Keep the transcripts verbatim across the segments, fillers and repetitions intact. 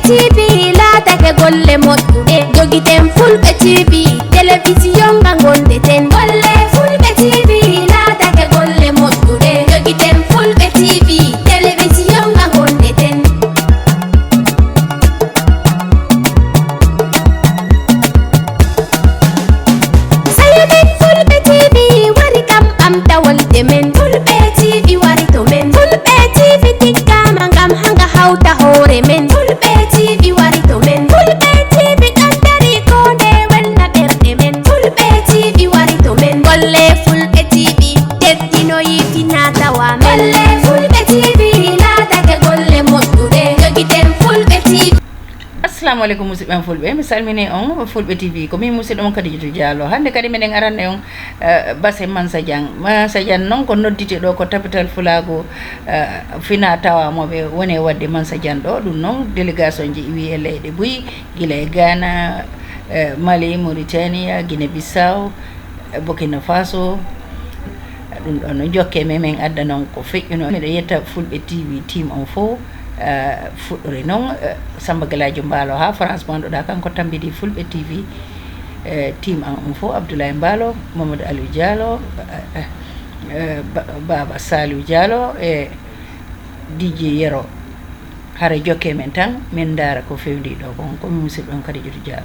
T V laatake golle moƴƴuɗe. Jogiten Fulɓe T V, telewisiyon nga ngonɗen. Golle Fulɓe T V laatake golle moƴƴuɗe. Jogiten Fulɓe T V, telewisiyon nga ngonɗen. Sayo men Fulɓe T V wari kam ɓamta wolde men. Fulɓe T V wari to men. Fulɓe T V tiggama ngam hanga hawta hoore men. Fulɓe T V wari to men. Fulɓe T V ɗon dari ko nde welna ɓerɗe men. Fulɓe T V wari to men. Golle Fulɓe T V teddinoyi fina tawa men. Golle Fulɓe T V laatake golle moƴƴuɗe. Jogiten Fulɓe T V. Assalamu aleykum, musidɓe am fulɓe, mi salmini on. Fulɓe T V, ko min musidɗo mon Kadijatu Diallo. Hannde kadi meɗen aranne on, eh, base Mansa Diang. Mansa Diang noon ko nodditi ɗo ko tapital fulaagu, eh, fina tawa mo ɓe woni e waɗde Mansa Diang ɗo. Ɗum noon délégation ji iwi e leyɗe buy, gila e Ghana, eh, Mali, Mauritania, Guinée Bissau, eh, Burkina Faso. Ɗum ɗon no jokke men, men adda noon ko feƴƴuno. Miɗo yetta Fulɓe T V team on fof, eh, fuɗɗori noon, eh, Samba Galadio Mbaalo haa France mo annduɗaa kanko tambidi Fulɓe T V, eh, team an on fof, Abdoulaye Mbaalo, Mamadou Aliou Diallo, eh, eh, eh, Ba-, Baba Saliou Diallo e D J Yero. Hara jokke men tan, min ndaara ko fewndi ɗo kon, ko min musidɗo on Kadijatu Diallo.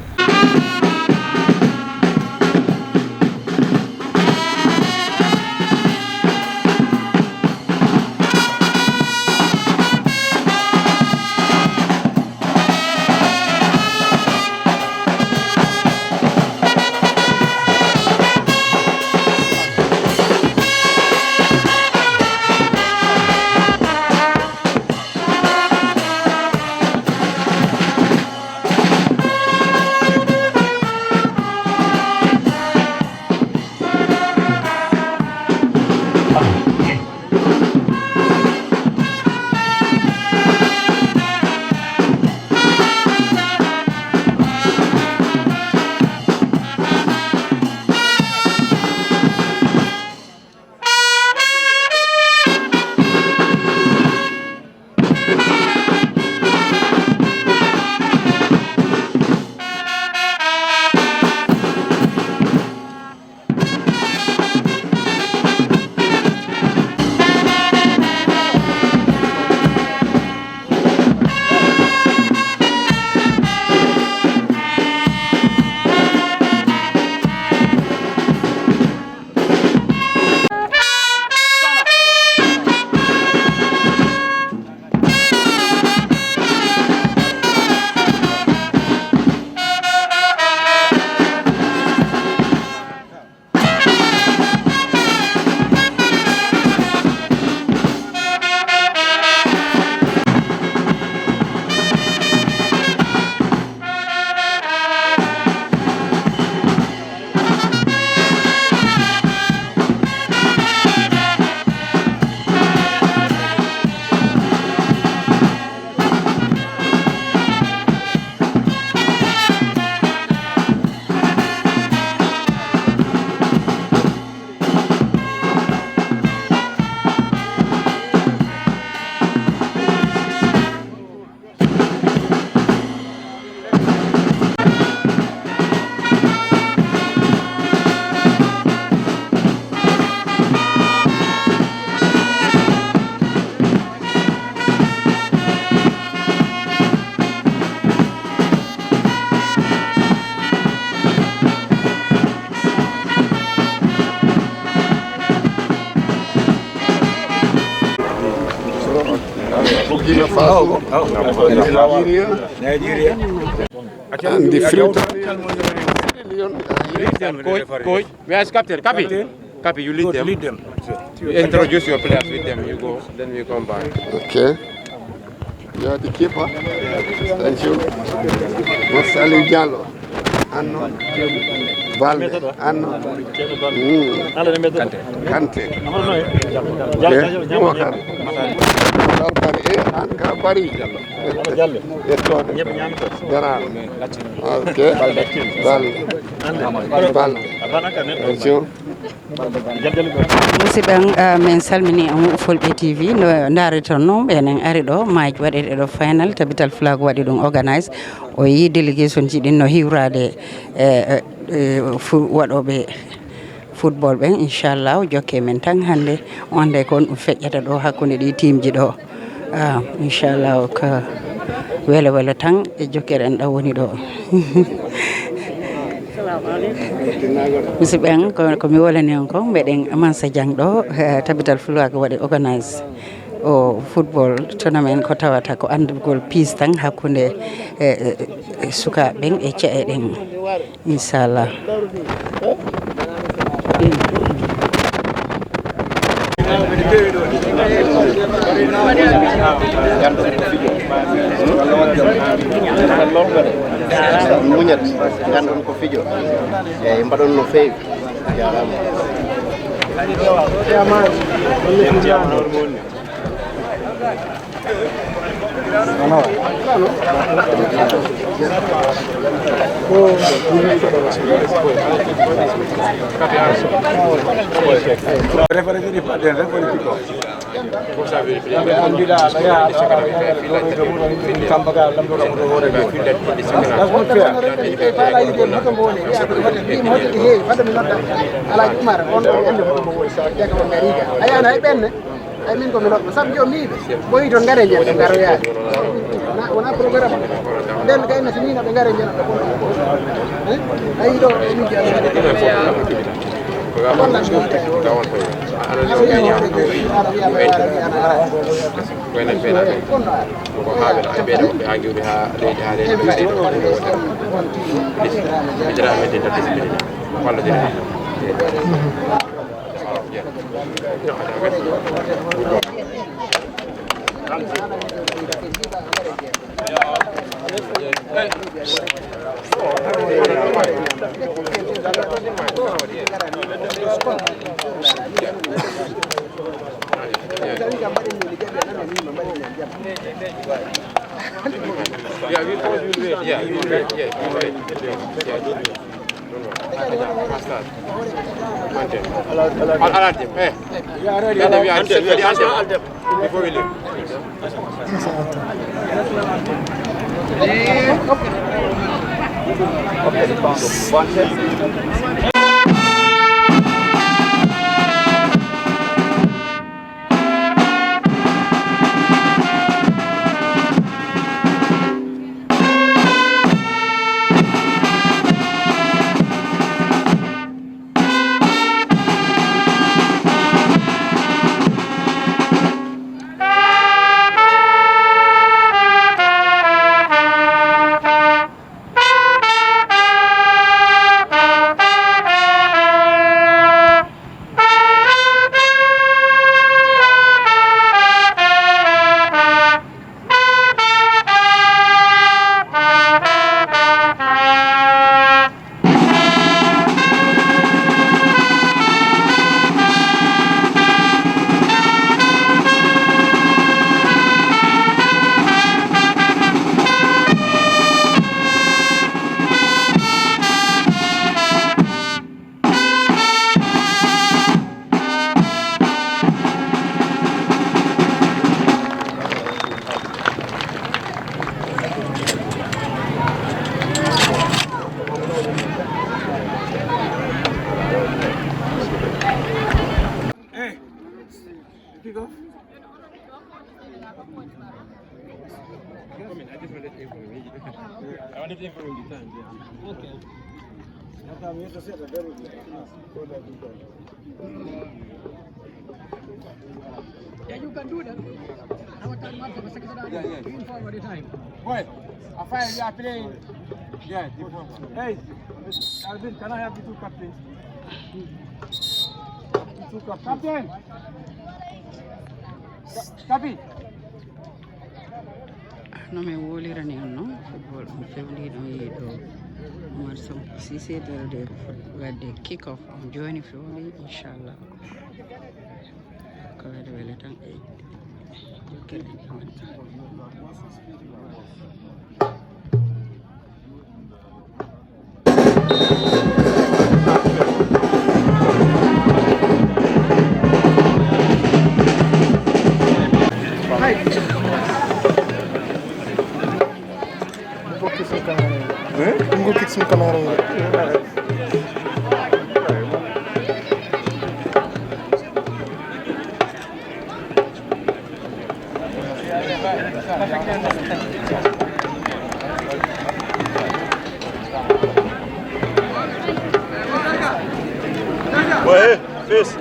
Burkina Faso, Nigeria, and the French. Lead them, coach, coach. Where is captain? Captain? Captain, you lead them. Lead them. You introduce your players with them. You go, then we come by. Okay. You are the keeper. Thank you. Marcelo Diallo. Anno. Balde. Anno. Mm. Kante. Kante. Okay. Boubacar. Bari. Eh, an ka bari. Yettoode. Jaraama. Okay. Balde. Balde. Thank you. Musidɓe am, ah, min salmini on Fulɓe T V, no ndaariton noon, ɓe enen ari ɗo, match waɗeteɗo final, Tabital Fulaku waɗi ɗum organise, o yii délégation ji ɗin no hiwraade, eh, eh, eh, fu-, waɗooɓe football ɓen, inchallah, o jokke men tan hannde, wonde ko on ɗum feƴƴata ɗo hakkunde ɗi teamji ɗo. Ah, inchallah, ko welo welo tan e jokkere en ɗo woni ɗo. Musidɓe am, ko, ko mi wolani on ko, mbeɗen Mansa Dieng ɗo, eh, Tabital Fulaku waɗi organise o football tournament ko tawata ko anndugol peace tan hakkunde, eh, eh, eh, sukaaɓe ɓen e ce'e ɗen. Inchallah. Muñat, nganndon ko fijo. Eeyi, mbaɗon no feewi. Jaaraama. Alaaji Umar, on ɗo ende hoto mo woni so ƴeewa o ngari ga. A yiyaani hay ɓenne? Ay, min ko mi loɓɗo. Sabu joom miiɓe. Ɓoyi toon ngare njeɗɗo, ngaro yaade. Na, wona programme. Nden kay na si miino ɓe ngare njeɗɗo. Eh? Ayi ɗo, min jeɗɗo. Walla mi wonde. Aɗa wiya ɓe wara, wiya ɓe wara. Ko enen ɓe na ɓe. Ko haaɓe na ɓe ɗo ɓe haa ngiwri haa leydi haa leydi ɓe leydi. Ɓe jara ɓe dinta disibili. Walla dinta. Yeah, we told you wait. Yeah, you wait. Yeah, you wait. Yeah, you wait. Al-, al-, eh. Then we are set for the anthem before we leave. Hey, the kickoff. I wanted to inform you the time, yeah. Okay. That time you have to set a very good. Yeah, you can do that. Our time, Marco, the secretary, yeah, yeah, doing forward the time. Boy, I find you are playing. Yeah, the forward. Hey, Alvin, can I have the two cup, please? Two cup, please. Captain! Ka-, Captain! No min wolirani on noon, football on fewndii ɗo e ɗo. Umar Samb Cissé darde ko fot-, waɗde kick off on jooni fewndii, inchallah. Ko wele wele tan e jokkere on. Ɗum ko kik sum kamera. Ouais, fils.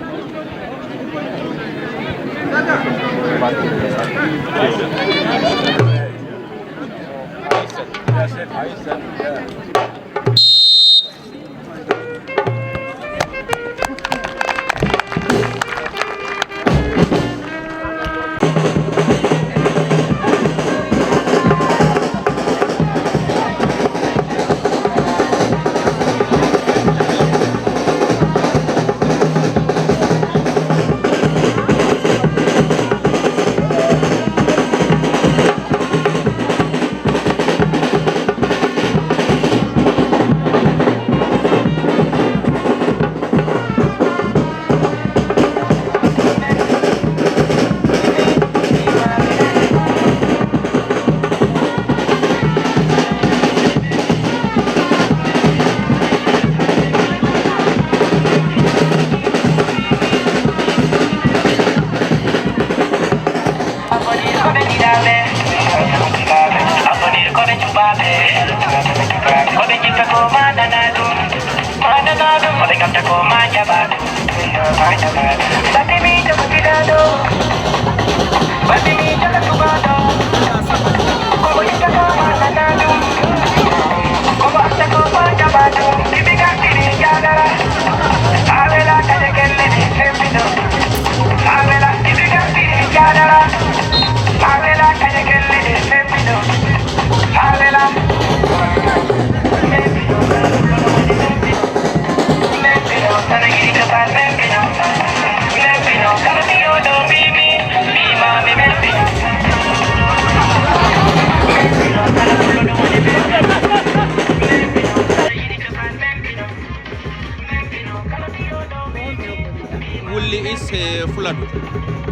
Wulli is e Fuladu.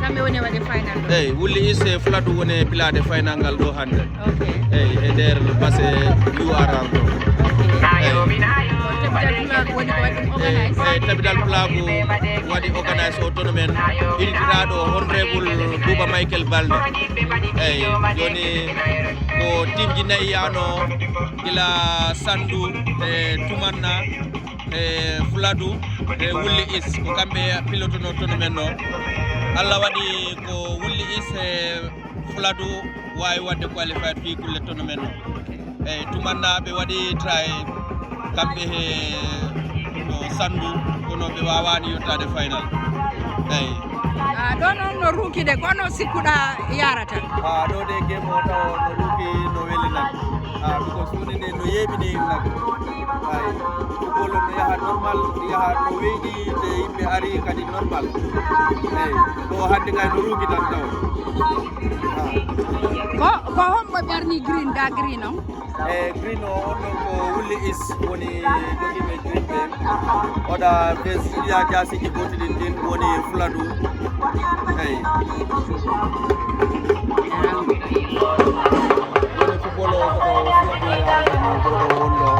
Kamɓe woni waɗde final ɗo? Eyi, Wulli is e Fuladu woni pilaade final ngal ɗo hannde. Ok. Eyi, e nder base U R R ɗo. Ok. Eyi. Ko Tabidal Pulaagu woni ko waɗi ɗum organise? Eyi, Tabidal Pulaagu waɗi organise o tournament, inndiraaɗo Honorable Buuba Michael Balde. Eyi, jooni ko teamji nayi yaano, gila Sandu e Tumanna e Fuladu e Wulli Is, ko kamɓe pilotono tournament o. Allah waɗi ko Wulli Is e Fuladu waawi waɗde qualified fii kulle tournament o. Eyi, Tumanna ɓe waɗi try kamɓe he no Sandu, kono ɓe waawaani yottaade final. Eyi. Ah, ɗo noon no ruuki de, ko no sikkuɗaa yarata? Ah, ɗo de game o taw no ruuki, no weli nak. Ah, because woni nde no yeeɓi ni nak. Ay, football no yaha normal, yaha no weydi, te yimɓe ari kadi normal. Eyi, ɗo hannde kay no ruuki tan taw. Ah. Ko, ko hombo ɓerni green, da green on? E green o, on ɗon ko Wulli Is woni jogiiɓe green ɓe. Oɗa bes iya jaasiji gootiɗin ɗin woni Fuladu. Eyi. Woni football o ko ɗo Fuladu yaha ɗo wonno.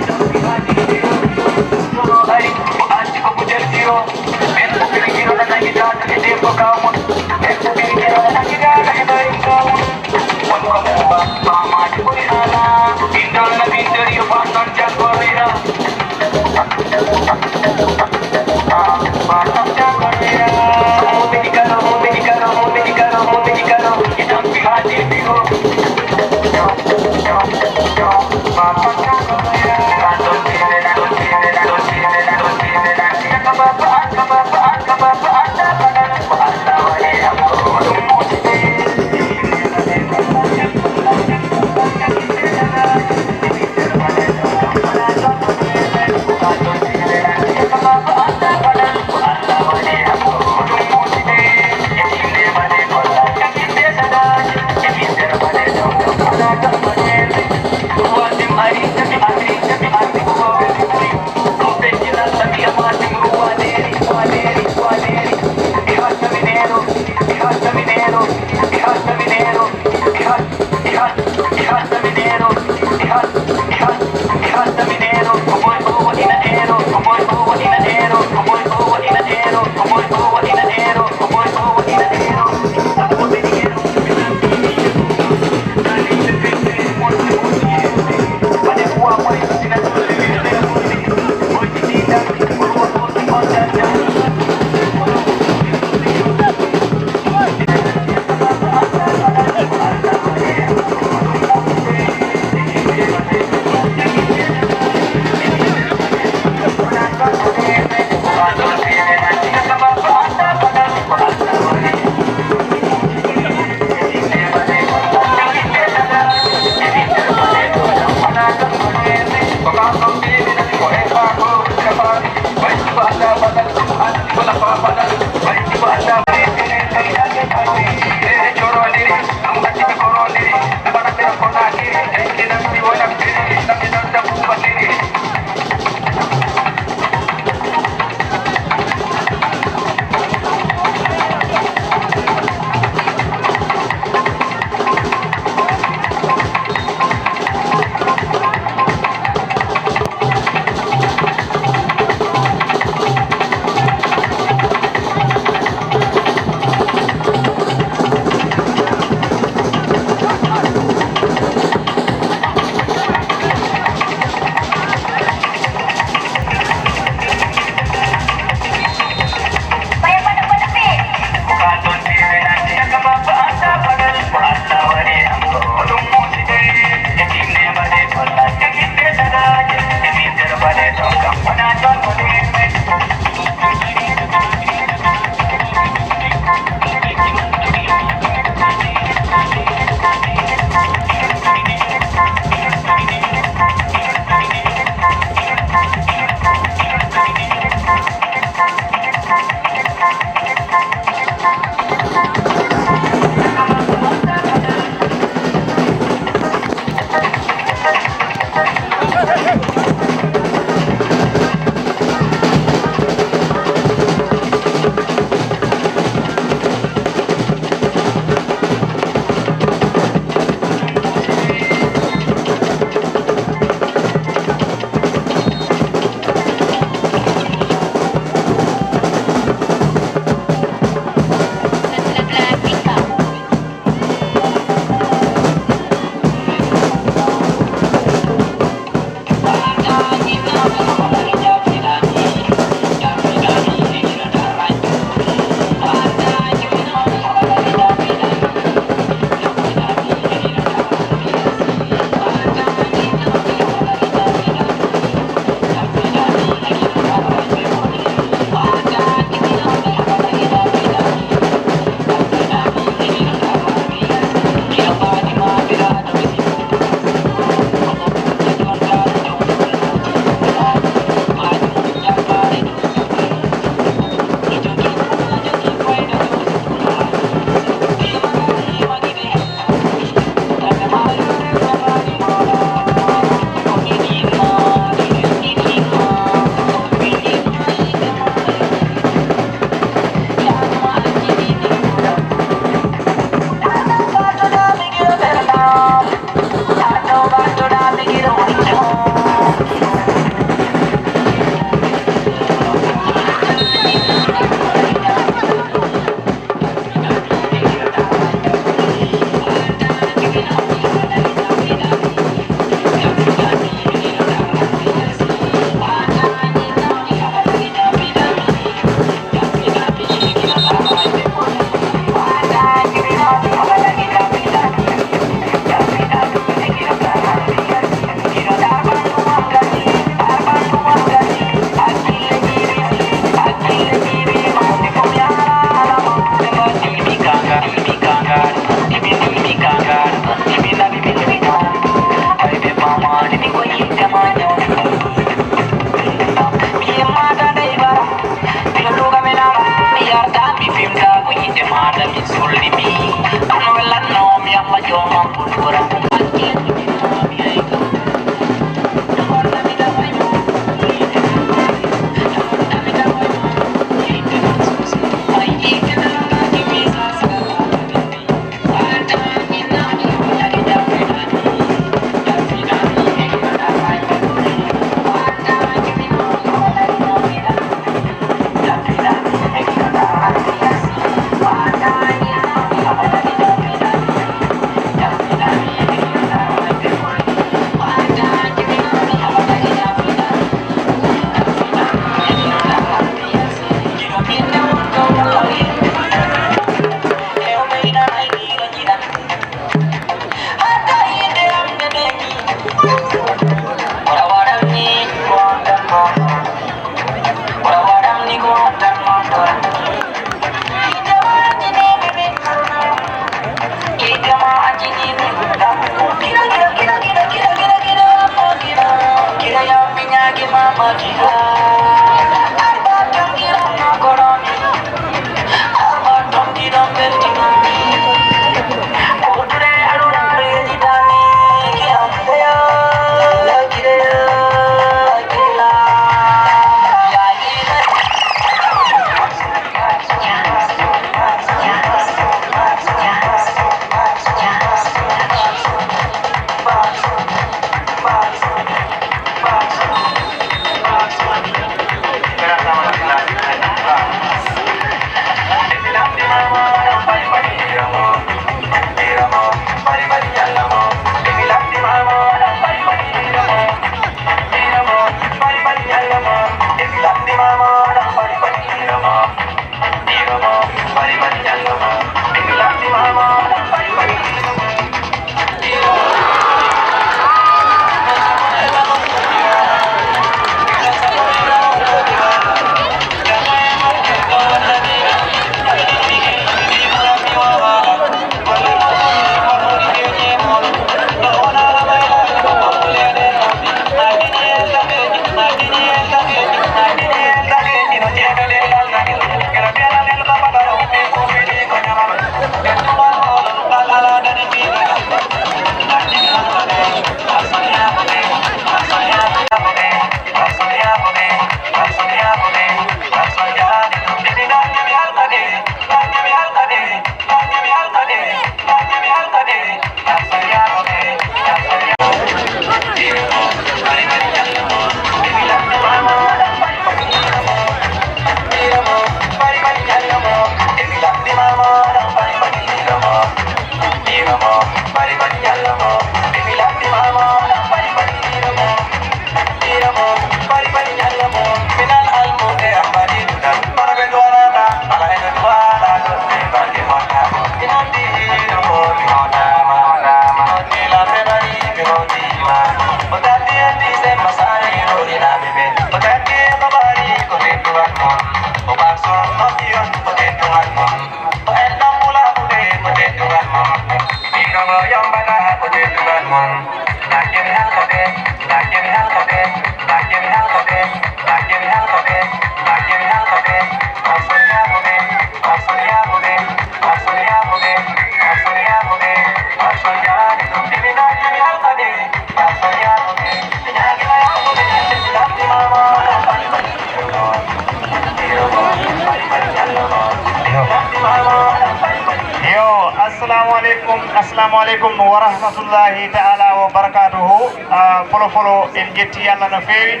Yo, assalamu aleykum, assalamu aleykum wa rahmatullahi ta'ala wa barakatuhu. Ah, folo folo, en jetti Allah no feewi.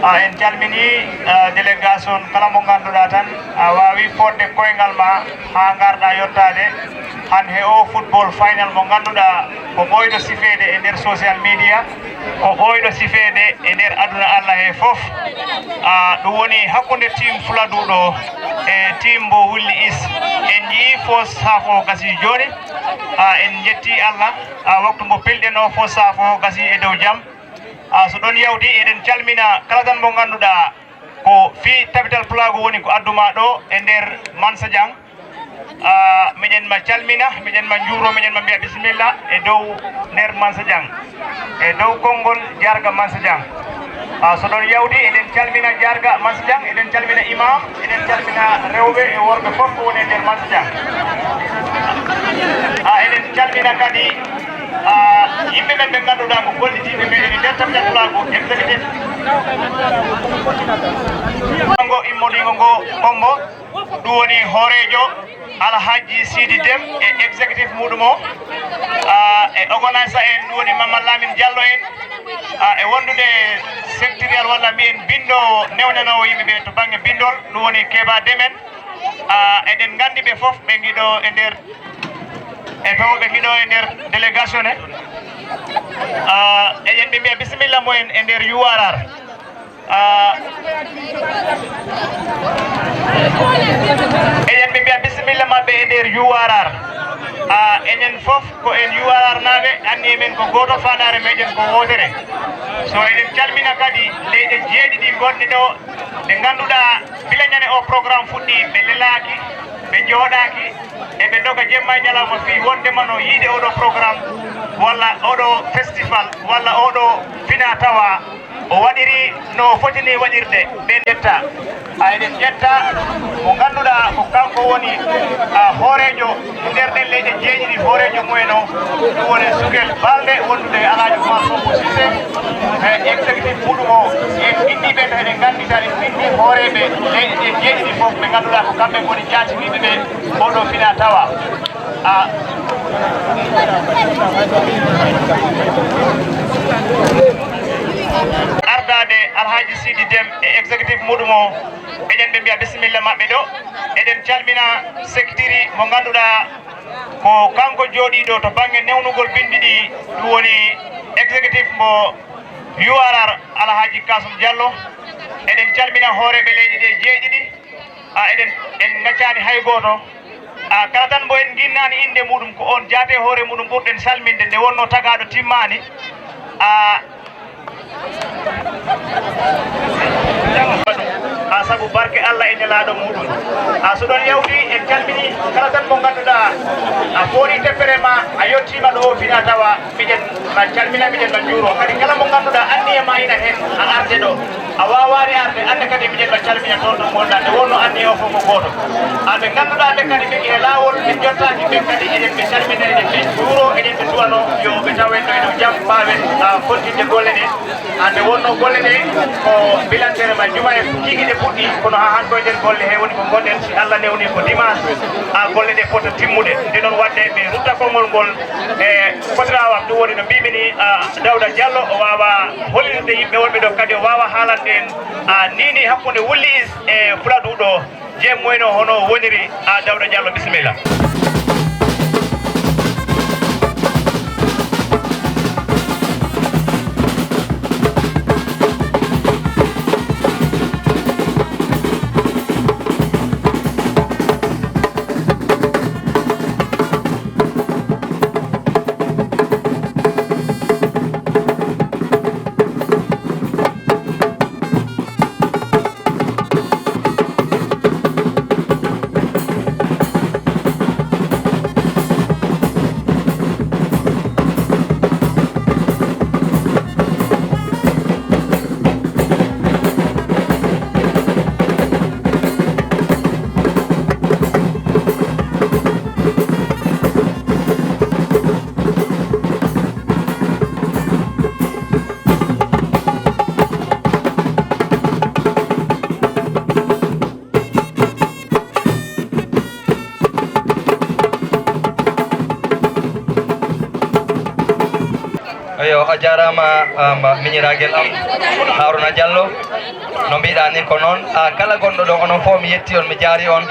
Ah, en calmini, ah, délégation kala mo ngannduɗaa tan a waawi fodde koyngal ma haa ngarɗa yottaade han he o football final mo ngannduɗaa ko ɓooyɗo sifeede e nder social media, ko ɓooyɗo sifeede e nder aduna Allah he fof. Ah, ɗum woni hakkunde team Fuladu ɗo e team mbo Wulli Is. En njii foos saaf o gasi jooni. Ah, en njetti Allah. Ah, waktu mbo pelɗen o foos saaf o gasi e dow jam. Ah, so ɗon yawti, eɗen calmina kala tan mo ngannduɗaa ko fii Tabital Pulaagu woni ko adduma ɗo e nder Mansa Jang. Ah, miɗen ma calmina, miɗen ma njuuro, miɗen ma mbiya bisimilla e dow nder Mansa Jang, e dow konngol Jaarga Mansa Jang. Ah, so ɗon yawti, eɗen calmina Jaarga Mansa Jang, eɗen calmina imam, eɗen calmina rewɓe e worɓe fof ko woni e nder Mansa Jang. Ah, eɗen calmina kadi, ah, yimɓe men ɓe ngannduɗaa ko gollitiiɓe meɗen e nder Tabital Pulaagu exécutif. Ngo immodiingo ngo Kombo. Ɗum woni hooreejo Alhaji Sidi Dem e exécutif muɗum o, ah, e organisa en, ɗum woni Mamad Lamin Diallo en, ah, e wondude sectoriel walla mbiyen binndoowo newnanoowo yimɓe ɓe to bannge binndol, ɗum woni Keba Dem en. Ah, eɗen nganndi ɓe fof ɓe ngiɗo e nder, e fof ɓe ngiɗo e nder délégation he. Ah, eɗen ɓe mbiya bisimilla mo en e nder U R R. Ah, eɗen ɓe mbiya bisimilla maɓɓe e nder U R R. Ah, enen fof ko en U R R naaɓe, anni men ko gooto, faandaare meɗen ko wootere. So eɗen calmina kadi leyɗe jeeɗiɗi gonɗe ɗo, ɗe ngannduɗaa bila ñande o programme fuɗɗi, ɓe lelaaki, ɓe njooɗaaki, eɓe doga jemma e ñalawma fii wonde mano yiide oɗo programme, walla oɗo festival, walla oɗo fina tawa o waɗiri no fotini waɗirde. Ɓen ƴetta, a eɗen ƴetta mo ngannduɗaa ko kanko woni, a, hooreejo nder ɗen leyɗe jeeɗiɗi, hooreejo mumen o, ɗum woni Sukel Balde, wondude e Alhaji Oumar Sonko Cissé, e exécutif muɗum o. En inni ɓe, to eɗen nganndi tan en inni hooreeɓe leyɗe ɗe jeeɗiɗi fof, ɓe ngannduɗaa ko kamɓe ngoni jaatiniiɓe ɓe oɗo fina tawa. A, ardaade Alhaji Sidi Dem e exécutif muɗum o, eɗen ɓe mbiya bisimilla maɓɓe ɗo. Eɗen calmina sectiri mo ngannduɗaa ko kanko jooɗiiɗo to bannge newnugol binndi ɗi, ɗum woni exécutif mbo U R R, Alhaji Kasum Diallo. Eɗen calmina hooreeɓe leyɗe ɗe jeeɗiɗi. A, eɗen, en ngaccaani hay gooto. A, kala tan mbo en nginnaani innde muɗum, ko oon jaate hoore muɗum ɓurɗen salminde, nde wonnoo tagaaɗo timmaani. A, a, sabu barke Allah e nelaaɗo muɗum. A, so ɗon yawti, en calmini kala tan mo ngannduɗaa a foorii teppere ma, a yettiima ɗo o fina tawa, miɗen ma calmina, miɗen ma njuuro. Kadi kala mo ngannduɗaa anniya ma ina heen, a arde ɗo. A waawaani arde, aan ne kadi miɗen ma calmina toon ɗo ngonɗaa, nde wonnoo anniya o fof ko gooto. A, ɓe ngannduɗaa ɓe kadi ɓe e laawol, ɓe njottaaki ɓe kadi, eɗen ɓe calmina, eɗen ɓe njuuro, eɗen ɓe nduwanoo yo ɓe taw en ɗo e dow jam, mbaawen, a, fontinde golle ɗe. A, nde wonnoo golle ɗe ko bilantere ma juma e kiikiiɗe puɗɗi, kono haa hannde koye nder golle he woni ko ngonɗen, si Allah newni ko dimanche, a, golle ɗe pota timmude. Nde noon waɗde ɓe rutta konngol ngol e Fotiraawam, ɗum woni no mbiimi ni, a, Dawda Diallo o waawa hollirde yimɓe wonɓe ɗo, kadi o waawa haalande en, a, nii nii hakkunde Wulli Is e Fuladu ɗo, jeem moyno hono woniri, a, Dawda Diallo, bisimilla. Eyo, a jaaraama, ah, mba-, miñiraagal am, Haruna Diallo. No mbiɗaa ni ko noon, ah, kala gonɗo ɗo, onon fof mi yetti on, mi jaari on.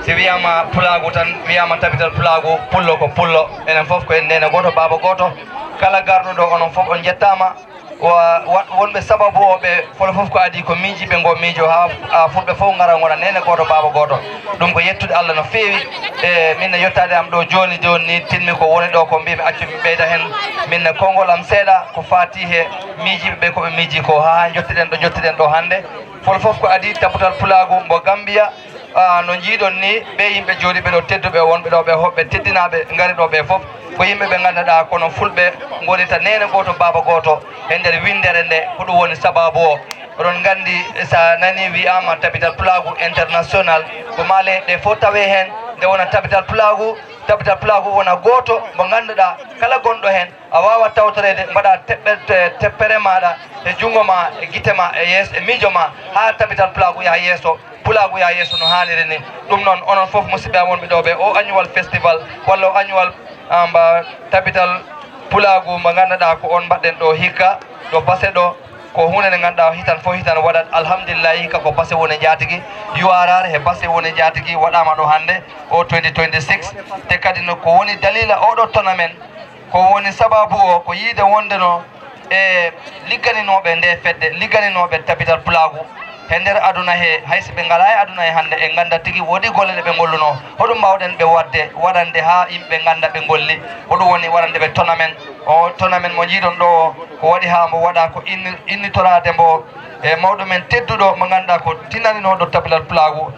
Si wiyaama pulaagu tan, wiyaama tabital pulaagu, pullo ko pullo. Enen fof ko en neene gooto, baaba gooto. Kala garɗo ɗo, onon fof on njettaama. Wa-, wa-, wonɓe sababu o ɓe, folo fof ko adii ko miijiiɓe ngo miijo haa, haa fulɓe fof ngara ngona neene gooto, baaba gooto. Ɗum ko yettude Allah no feewi. E min ne yettaade am ɗo jooni jooni ni, tinmi ko woni ɗo ko mbiimi accu mi ɓeyda heen. Min ne konngol am seeɗa ko faati he miijiiɓe ɓe ko ɓe miiji ko haa njottiɗen ɗo njottiɗen ɗo hannde. Folo fof ko adii tabital pulaagu mbo Gambia. Ah, no njiiɗon ni, ɓe yimɓe jooɗiiɓe ɗo tedduɓe, wonɓe ɗo ɓe hoɓɓe teddinaaɓe ngari ɗo ɓe fof, ko yimɓe ɓe ngannduɗaa kono fulɓe ngoni ta neene gooto, baaba gooto e nder winndere nde, ko ɗum woni sabaabu o. Oɗon nganndi, so a nanii wiyaama tabital pulaagu international, ko maa leyɗe ɗe fof tawee heen, nde wona tabital pulaagu, tabital pulaagu wona gooto mo ngannduɗaa kala gonɗo heen, a waawat tawtoreede, mbaɗa teɓɓe-, te-, teppere maaɗa e junngo ma, e gite ma, e yeeso, e miijo ma, haa tabital pulaagu yaha yeeso, pulaagu yaha yeeso no haaniri ni. Ɗum noon, onon fof musidɓe am wonɓe ɗo ɓe, o annual festival, walla o annual, ah, mba tabital pulaagu mba ngannduɗaa ko on mbaɗɗen ɗo hikka, ɗo base ɗo, ko huunde nde ngannduɗaa hitan fof hitan waɗat, alhamdulillahi, hikka ko base woni njaatigi, U R R he base woni njaatigi waɗaama ɗo hannde, o twenty twenty-six, te kadi no ko woni dalila oɗo tournament, ko woni sababu o, ko yiide wonde no e ligganinooɓe nde fedde, ligganinooɓe tabital pulaagu he nder aduna he, hay si ɓe ngalaa e aduna he hannde, en nganndat tigi woodi golle ɗe ɓe ngollunoo. Hoɗum mbaawɗen ɓe waɗde, waɗande haa yimɓe ngannda ɓe ngolli? Hoɗum woni waɗande ɓe tournament? O tournament mo njiiɗon ɗo o, ko waɗi haa mbo waɗa ko inni-, innitoraade mbo e mawɗo men tedduɗo mo ngannduɗaa ko tinaninooɗo tabital pulaagu.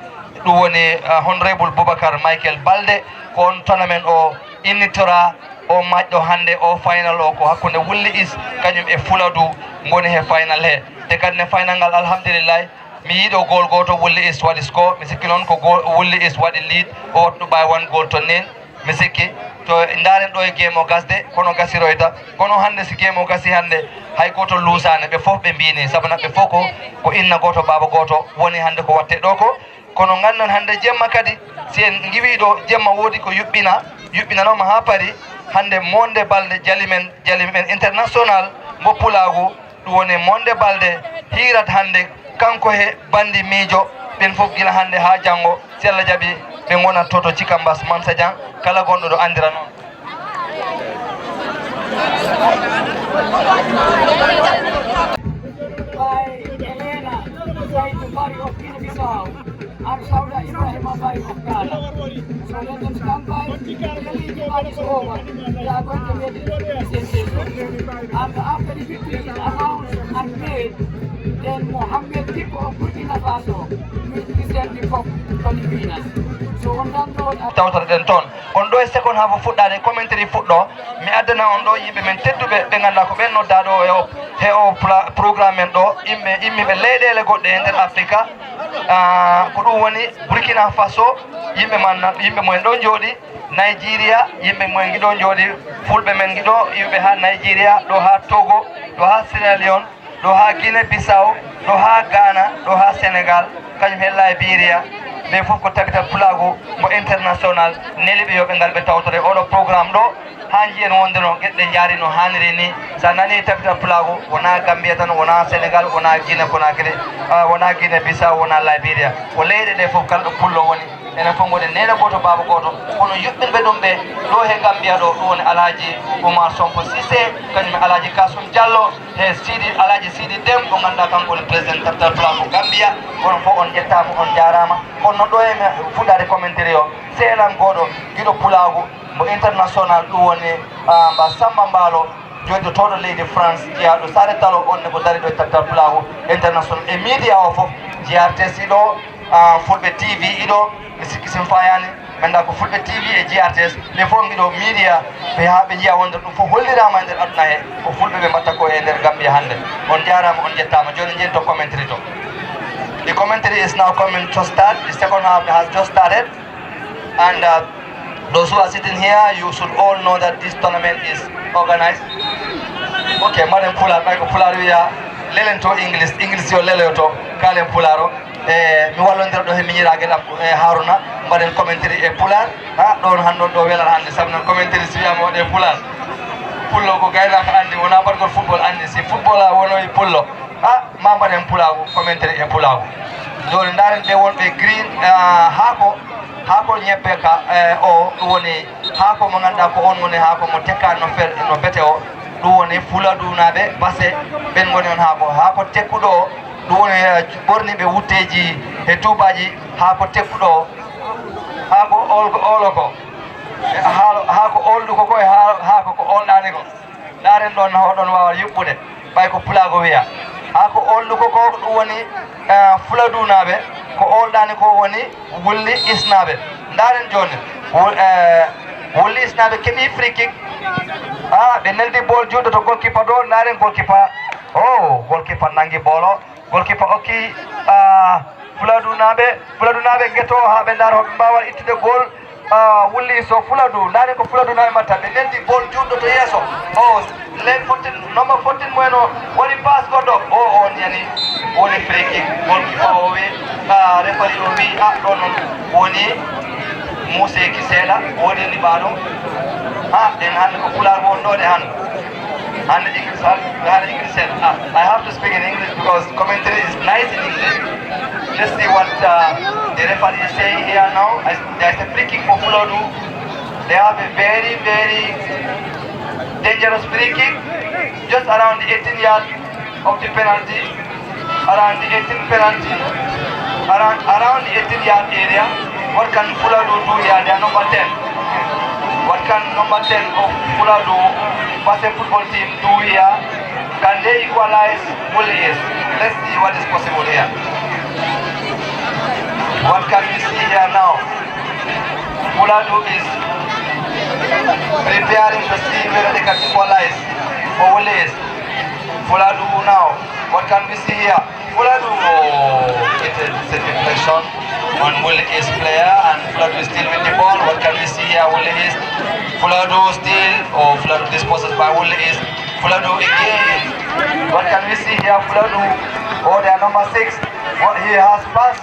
Ɗum woni, ah, Honorable Boubacar Michael Balde, ko on tournament o innitoraa, o match ɗo hannde, o final o ko hakkunde Wulli Is kañum e Fuladu ngoni he final he. Te kadi ne final ngal, alhamdulillahi, mi yiiɗo goal gooto Wulli Is waɗi score, mi sikki noon ko goal Wulli Is waɗi lead, o wattu by one goal to nil, mi sikki. To ndaaren ɗo e game o gasde, kono gasiroyta, kono hannde si game o gasi hannde, hay gooto luusaani, ɓe fof ɓe mbiini, sabu na ɓe fof ko, ko inna gooto, baaba gooto woni hannde ko watte ɗo ko. Kono nganndon hannde jemma kadi, si en ngiwii ɗo jemma woodi ko yuɓɓina, yuɓɓinanooma haa paari, hannde monde balde jali men, jali men international mbo pulaagu, ɗum woni monde balde hiirat hannde, kanko he banndi miijo, ɓen fof gila hannde haa janngo, si Allah jaɓi, ɓe ngonat to, to Cikambas Mansajan, kala gonɗo ɗo anndira noon. By Elena Said Bari of Guinea-Bissau and Sauda Ibrahim Bari of Ghana. So let them stand by. The league match is over. They are going to make the presentation. And after the victory is announced and made, then Mohammed Dicko of Burkina Faso will present the cup to the winners. So on that note, I tawtoreɗen toon. Kono ɗo e seconde haa fof fuɗɗaade, commentary fuɗɗo, mi addana on ɗo yimɓe men tedduɓe ɓe ngannduɗaa ko ɓen noddaa ɗo e o, he o pla-, programme men ɗo, yimɓe immiiɓe leyɗeele goɗɗe e nder Afrika. Ah, ko ɗum woni Burkina Faso, yimɓe man, yimɓe mumen ɗo njooɗi, Nigeria, yimɓe mumen ngi ɗo njooɗi, fulɓe men ngi ɗo, iwɓe haa Nigeria, ɗo haa Togo, ɗo haa Sierra Leone, ɗo haa Guinée Bissau, ɗo haa Ghana, ɗo haa Sénégal, kañum he Liberia, ɓe fof ko tabital pulaagu mo international neli ɓe yo ɓe ngar ɓe tawtore oɗo programme ɗo, haa njiyen wonde no geɗe ɗe njaari no haaniri ni. So a nani tabital pulaagu, wonaa Gambia tan, wonaa Sénégal, wonaa Guinée Conakry, ah, wonaa Guinée Bissau, wonaa Liberia, ko leyɗe ɗe fof kala ɗo pullo woni. Enen fof ngoɗen neene gooto, baaba gooto, kono yuɓɓinɓe ɗum ɓe ɗo he Gambia ɗo, ɗum woni Alhaji Oumar Sonko Cissé, kañum e Alhaji Kasum Diallo, he Sidi, Alhaji Sidi Dem, mo ngannduɗaa kanko woni président tabital pulaagu Gambia. Onon fof on njettaama, on njaaraama. Kono noon ɗo e mi fuɗɗaade commentary o, seelan gooto giɗo pulaagu mo international, ɗum woni, ah, mba Samba Mbaalo, jooɗotooɗo leydi France, jeyaaɗo Saare Talo, on ne ko dariiɗo e tabital pulaagu international. E media o fof, G R T C ɗo, ah, Fulɓe T V iɗo, mi sikki si mi fayaani, mi anndaa ko Fulɓe T V e G R T S, ɓe fof ngiɗo media, ɓe haa ɓe njiya wonde ɗum fof holliraama e nder aduna he, ko Fulɓe ɓe mbaɗta ko e nder Gambia hannde. On njaaraama, on njettaama. Jooni njiyen to commentary to. The commentary is now coming to start. The second half has just started. And, uh, those who are sitting here, you should all know that this tournament is organized. Ok, mbaɗen Pulaar, ɓay ko Pulaar wiya, lelen to English, English yo leleyo to, kaalen Pulaar o. E, mi wallondira ɗo he miñiraagal am, e, Haruna, mbaɗen commentary e Pulaar. Ha, ɗon han ɗon ɗo welar hannde, sabu noon commentary si wiyaama waɗe Pulaar. Pullo ko gaynaako anndi, wonaa mbaɗgol football anndi. Si football a wonoyi pullo, ha, ma mbaɗen pulaagu, commentary e pulaagu. Jooni ndaaren ɓe wonɓe green, ah, haako, haako ñebbe ka, eh, o, ɗum woni haako mo ngannduɗaa ko on woni haako mo tekkaani no fer-, no bete o. Ɗum woni Fuladuunaaɓe, base, ɓen ngoni on haako. Haako tekkuɗo o, ɗum woni, eh, ɓorniiɓe wutteeji e tuubaaji, haako tekkuɗo o. Haako ol-, olo ko. E haalo-, haako olɗu ko ko e haalo-, haako ko olɗaani ko. Ndaaren ɗon, no oɗon waawa yuɓɓude, ɓay ko pulaagu wiya. Haako olɗu ko ko ɗum woni, eh, Fuladuunaaɓe, ko olɗaani ko woni Wulli Isnaaɓe. Ndaaren jooni, Wul-, eh, Wulli Isnaaɓe keɓi free kick. Ah, ɓe neldi ball juuɗo to goalkeeper ɗo, ndaaren goalkeeper. Oh, goalkeeper nangi ball o. Goalkeeper okki, ah, Fuladuunaaɓe, Fuladuunaaɓe ngeto haa ɓe ndaara hoɓe mbaawa ittude goal. Ah, Wulli so Fuladu, ndaaren ko Fuladuunaaɓe mbatta. Ɓe neldi ball juuɗo to yeeso. O, len fourteen, number fourteen mo en o, waɗi pass goɗɗo. O, o nani, woni free kick. Goalkeeper o wi, ah, referee o wi, ah, ɗo noon woni muuseeki seeɗa, woodi liɓaaɗo. Ah, ɗen hannde ko pulaar wonɗo ɗe hannde. Hannde English, hannde English seeɗa. Ah, I have to speak in English because commentary is nice in English. Let's see what, uh, the referee is saying here now. I, there's a free kick for Fuladu. They have a very, very dangerous free kick just around the eighteen yard of the penalty. Around the eighteen penalty, around, around the eighteen yard area. What can Fuladu do here? They are number ten. What can number ten of Fuladu Base football team do here? Can they equalize? Wulli East. Let's see what is possible here. What can we see here now? Fuladu is preparing to see whether they can equalize for Wulli East. Fuladu now. What can we see here? Fuladu, oh, it is a deflection on Wulli East player, and Fuladu is still with the ball. What can we see here? Wulli East. Fuladu still, oh, Fuladu dispossessed by Wulli East. Fuladu again. What can we see here? Fuladu, oh, their number six. What, he has passed.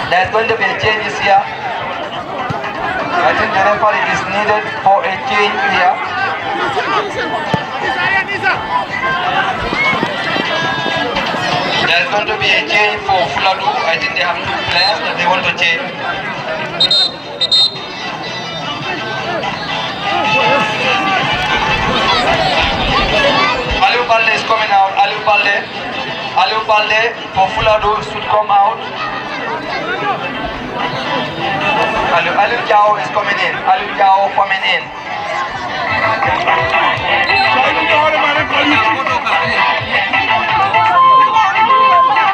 There's going to be a change here. I think the referee is needed for a change here. There's going to be a change for Fuladu. I think they have two players that they want to change. Aliou Balde is coming out. Aliou Balde. Aliou Balde for Fuladu should come out. Aliou, Aliou Diao is coming in. Aliou Diao coming in.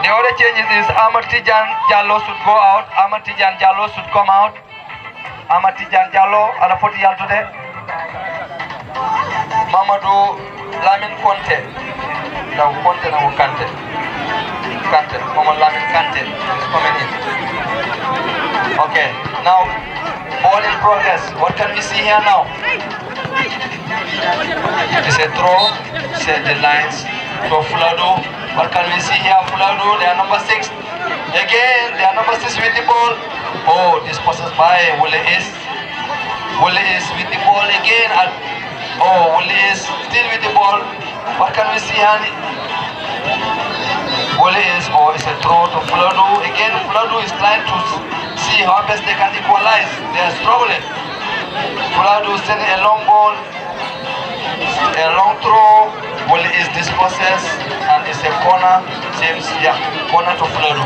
The other changes is Ahmad Tijan Jallo should go out. Ahmad Tijan Jallo should come out. Amad Tidiane Diallo, aɗa foti yaltude. Mamadou Lamine Konté. Taw Konté na ko Kanté. Kanté, Mamadou Lamine Kanté is coming in. Okay, now, ball in progress. What can we see here now? It's a throw, set the lines. So Fuladu, what can we see here? Fuladu, they are number six. Again, they are number six with the ball. Oh, this passes by Wulli East. Wulli East with the ball again. And, oh, Wulli East still with the ball. What can we see, honey? Wulli East, oh, it's a throw to Fuladu. Again, Fuladu is trying to s-, see how best they can equalize. They are struggling. Fuladu sending a long ball. A long throw, Wulli East dispossessed, and it's a corner. Seems, yeah, corner to Fuladu.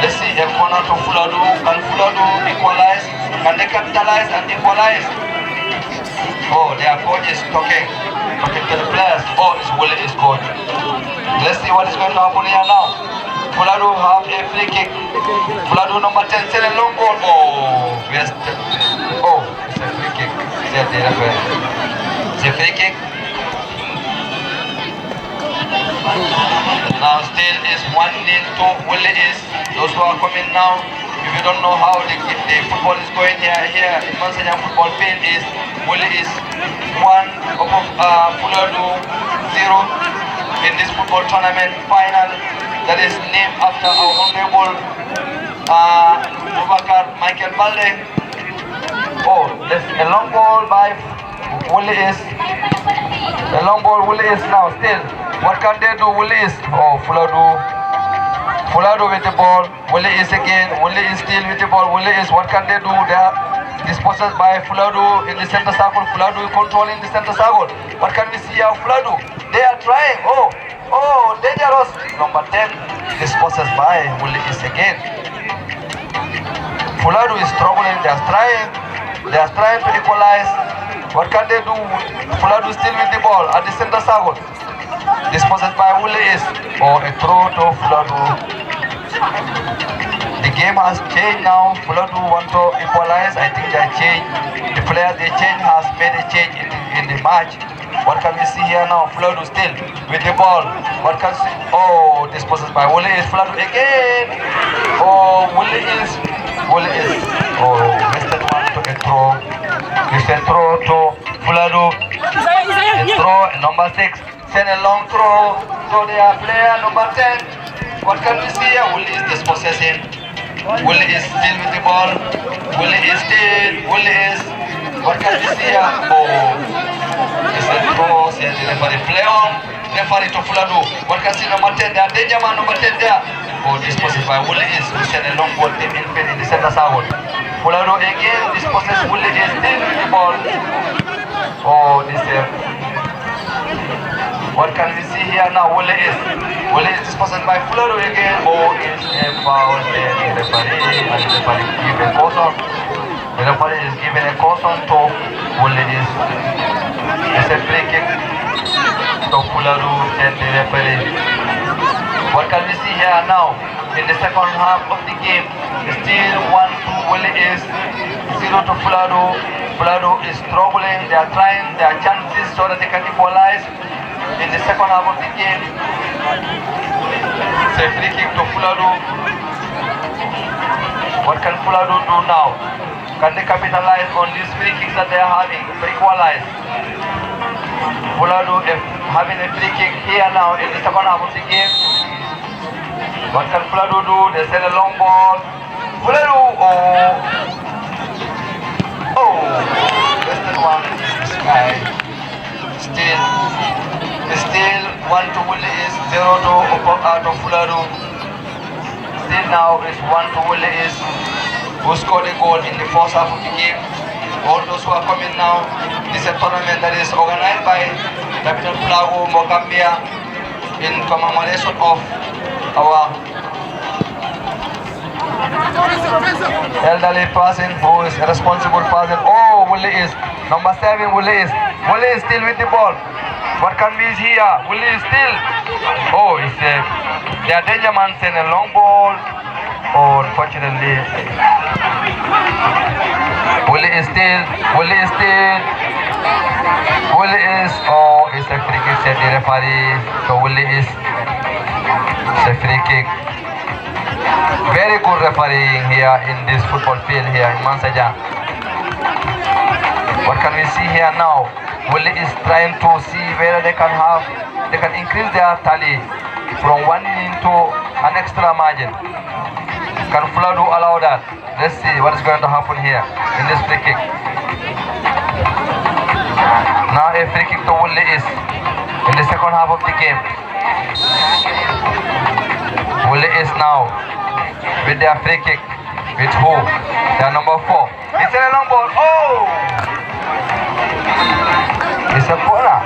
Let's see, a corner to Fuladu. Can Fuladu equalize? Can they capitalize and equalize? Oh, their coach is talking, talking to the players. Oh, it's Wulli East coach. Let's see what is going to happen here now. Fuladu have a free kick. Fuladu number ten, send a long ball. Oh, yes. Oh, it's a free kick. Said the referee. It's a free kick. Now still is one nil to Wulli East. Those who are coming now, if you don't know how the, the football is going here, here in Mansanyang football field is Wulli East one, Opo, uh, Fuladu zero in this football tournament final that is named after our honorable, uh, Boubacar Michael Balde. Oh, there's a long ball by Wulli East. A long ball, Wulli East now still. What can they do? Wulli East. Oh, Fuladu. Fuladu with the ball. Wulli East again. Wulli East still with the ball. Wulli East. What can they do? They are dispossessed by Fuladu in the center circle. Fuladu controlling the center circle. What can we see here? Fuladu. They are trying. Oh, oh, dangerous. Number ten dispossessed by Wulli East again. Fuladu is struggling. They are trying. They are trying to equalize. What can they do? Fuladu still with the ball at the center circle. Dispossessed by Wulli East. Or a throw to Fuladu. The game has changed now. Fuladu want to equalize. I think they change. The players they change has made a change in the, in the match. What can we see here now? Fuladu still with the ball. What can see? Oh, dispossessed by Wulli East. Fuladu again. Oh, Wulli East. Wulli East. Oh, wasted one to a throw. It's a throw to Fuladu. A throw, number six. Send a long throw to their player number ten. What can we see here? Wulli East dispossessing. Wulli East still with the ball. Wulli East still. Wulli East. What can we see here? Oh, it's a throw. Send the referee play on. Referee to Fuladu. What can see number ten there? Danger man number ten there. Oh, dispossessed by Wulli East. Who send a long ball deep in field in the center circle. Fuladu again. Dispossessed. Wulli East still with the ball. Oh, this uh, what can we see here now? Wulli East. Wulli East dispossessed by Fuladu again. Oh, it's a foul. And the referee, and the referee give a caution. The referee is giving a caution to Wulli East. It's a free kick to Fuladu and the referee. What can we see here now? In the second half of the game, still one to Wulli East, zero to Fuladu. Fuladu is struggling. They are trying their chances so that they can equalize in the second half of the game. It's a free kick to Fuladu. What can Fuladu do now? Can they capitalize on these free kicks that they are having to equalize? Fuladu, eh, having a free kick here now in the second half of the game. What can Fuladu do? They send a long ball. Fuladu, oh, oh, wasted one. This guy. Still, still one to Wulli East, zero to Opo-, uh, to Fuladu. Still now it's one to Wulli East, who scored a goal in the first half of the game. All those who are coming now, this is a tournament that is organized by David Flago Mokambia in commemoration of our elderly person who is a responsible person. Oh, Wulli East. Number seven, Wulli East. Wulli East still with the ball. What can we see here? Wulli East still. Oh, it's a, they are danger man send a long ball. Oh, unfortunately. Wulli East still. Wulli East still. Wulli East. Oh, it's a free kick, said the referee. So Wulli East. It's a free kick. Very good refereeing here in this football field here in Mansaja. What can we see here now? Wulli East trying to see whether they can have, they can increase their tally from one inning to an extra margin. Can Fuladu allow that? Let's see what is going to happen here in this free kick. Now a free kick to Wulli East in the second half of the game. Wulli East now with their free kick. With who? Their number four. He sent a long ball. Oh! It's a corner.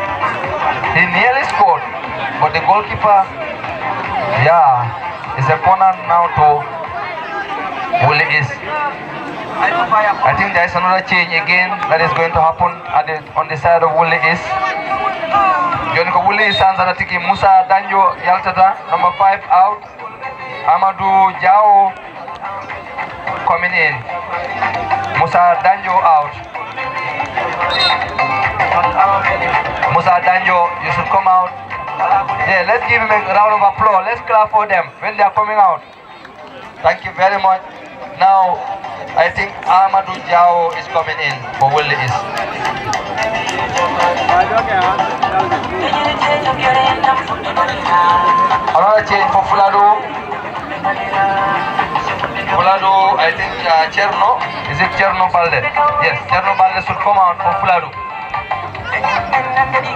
He nearly scored, but the goalkeeper, yeah, it's a corner now to Wulli East. I think there is another change again that is going to happen at the, on the side of Wulli East. Joni ko Wulli East sansata tigi. Musa Danjo yaltata, number five out. Amadou Diawo coming in. Musa Danjo out. Musa Danjo, you should come out. Yeah, let's give him a round of applause. Let's clap for them when they are coming out. Thank you very much. Now, I think Amadou Diawo is coming in for Wulli East. Another change for Fuladu. Fuladu, I think uh, Cherno. Is it Cherno Balde? Yes, Cherno Balde should come out for Fuladu.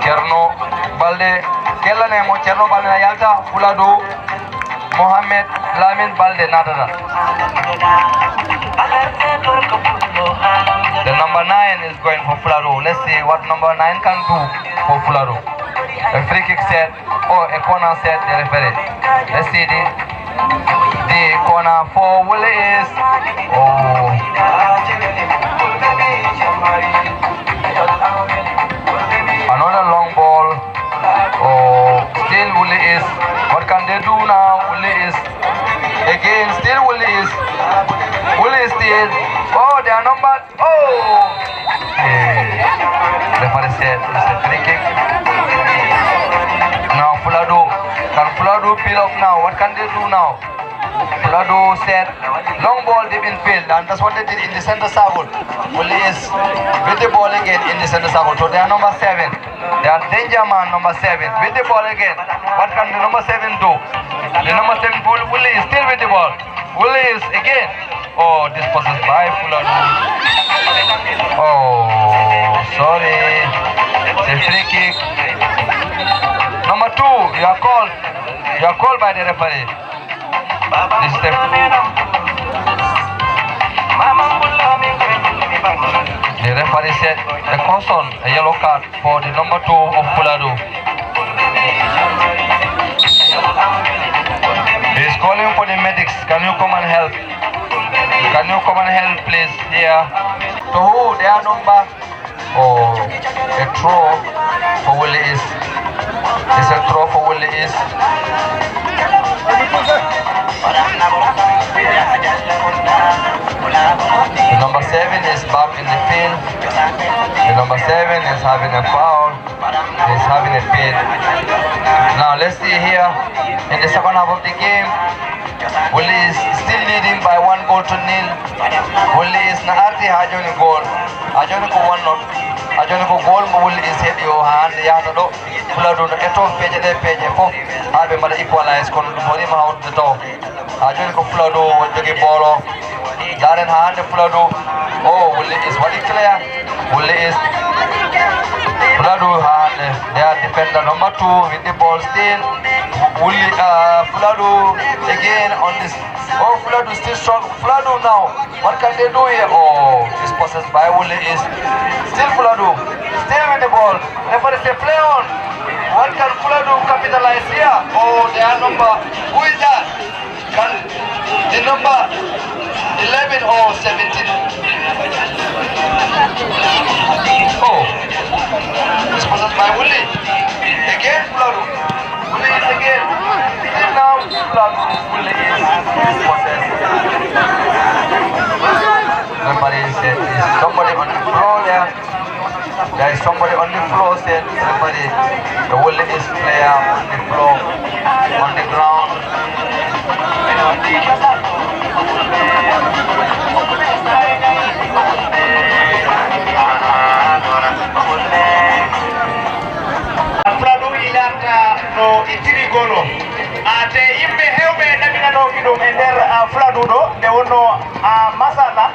Ceerno Balde, kellane mo, Ceerno Balde na yalta, Fuladu Mohammed Lamin Balde naatata. The number nine is going for Fuladu. Let's see what number nine can do for Fuladu. A free kick set. Oh, a corner set, the referee. Let's see the, the corner for Wulli East. Oh. Another long ball. Oh, still Wulli East. What can they do now? Wulli East. Again, still Wulli East. Wulli East still. Oh, they are number Oh! Eh, referee said it's a free kick. Now Fuladu. Can Fuladu peel off now? What can they do now? Fuladu said long ball deep in field, and that's what they did in the center circle. Wulli East with the ball again in the center circle. So they are number seven. They are danger man number seven with the ball again. What can the number seven do? The number seven, Wulli East still with the ball. Wulli East again. Oh, dispossessed by Fuladu. Oh, sorry. It's a free kick. Number two, you are called. You are called by the referee. This is the, the referee said the caution, a yellow card for the number two of Fuladu. He is calling for the medics. Can you come and help? Can you come and help, please? Here. To who? Their number. Oh, a throw for Wulli East. It's a throw for Wulli East. The number seven is back in the field. The number seven is having a foul. He's having a pain. Now let's see here in the second half of the game. Wulli is still leading by one goal to nil. Wulli is na arti ha joni goal. Ha joni ko one not. Ha joni ko goal mo Wulli is heɓi o ha hande yahata ɗo. Fuladu no eto peeje ɗe peeje fof ha ɓe mbaɗa equalize, kono ɗum hoorima hawtude taw. Ha joni ko Fuladu woni jogi ball o. Ndaren ha hande Fuladu. Oh, Wulli is waɗi clear. Wulli is. Fuladu ha hande. They are defender number two with the ball still. Wulli, uh, Fuladu again on this. Oh, Fuladu still strong. Fuladu now. What can they do here? Oh, this possessed by Wulli is. Still Fuladu. Still with the ball. Referee say play on. What can Fuladu capitalize here? Oh, they are number. Who is that? Can the number eleven or seventeen? Oh, it's possessed by Wulli. Again, Fuladu. Wulli is again. Still now, Fuladu. Wulli is possessed. Referee said, is somebody on the floor there? There is somebody on the floor, said somebody. The Wulli is player on the floor, on the ground. Fuladu ilarta no ittiri golo. A te yimɓe hewɓe ɗaminanooki ɗum e nder, a, Fuladu ɗo, nde wonno, a, masala.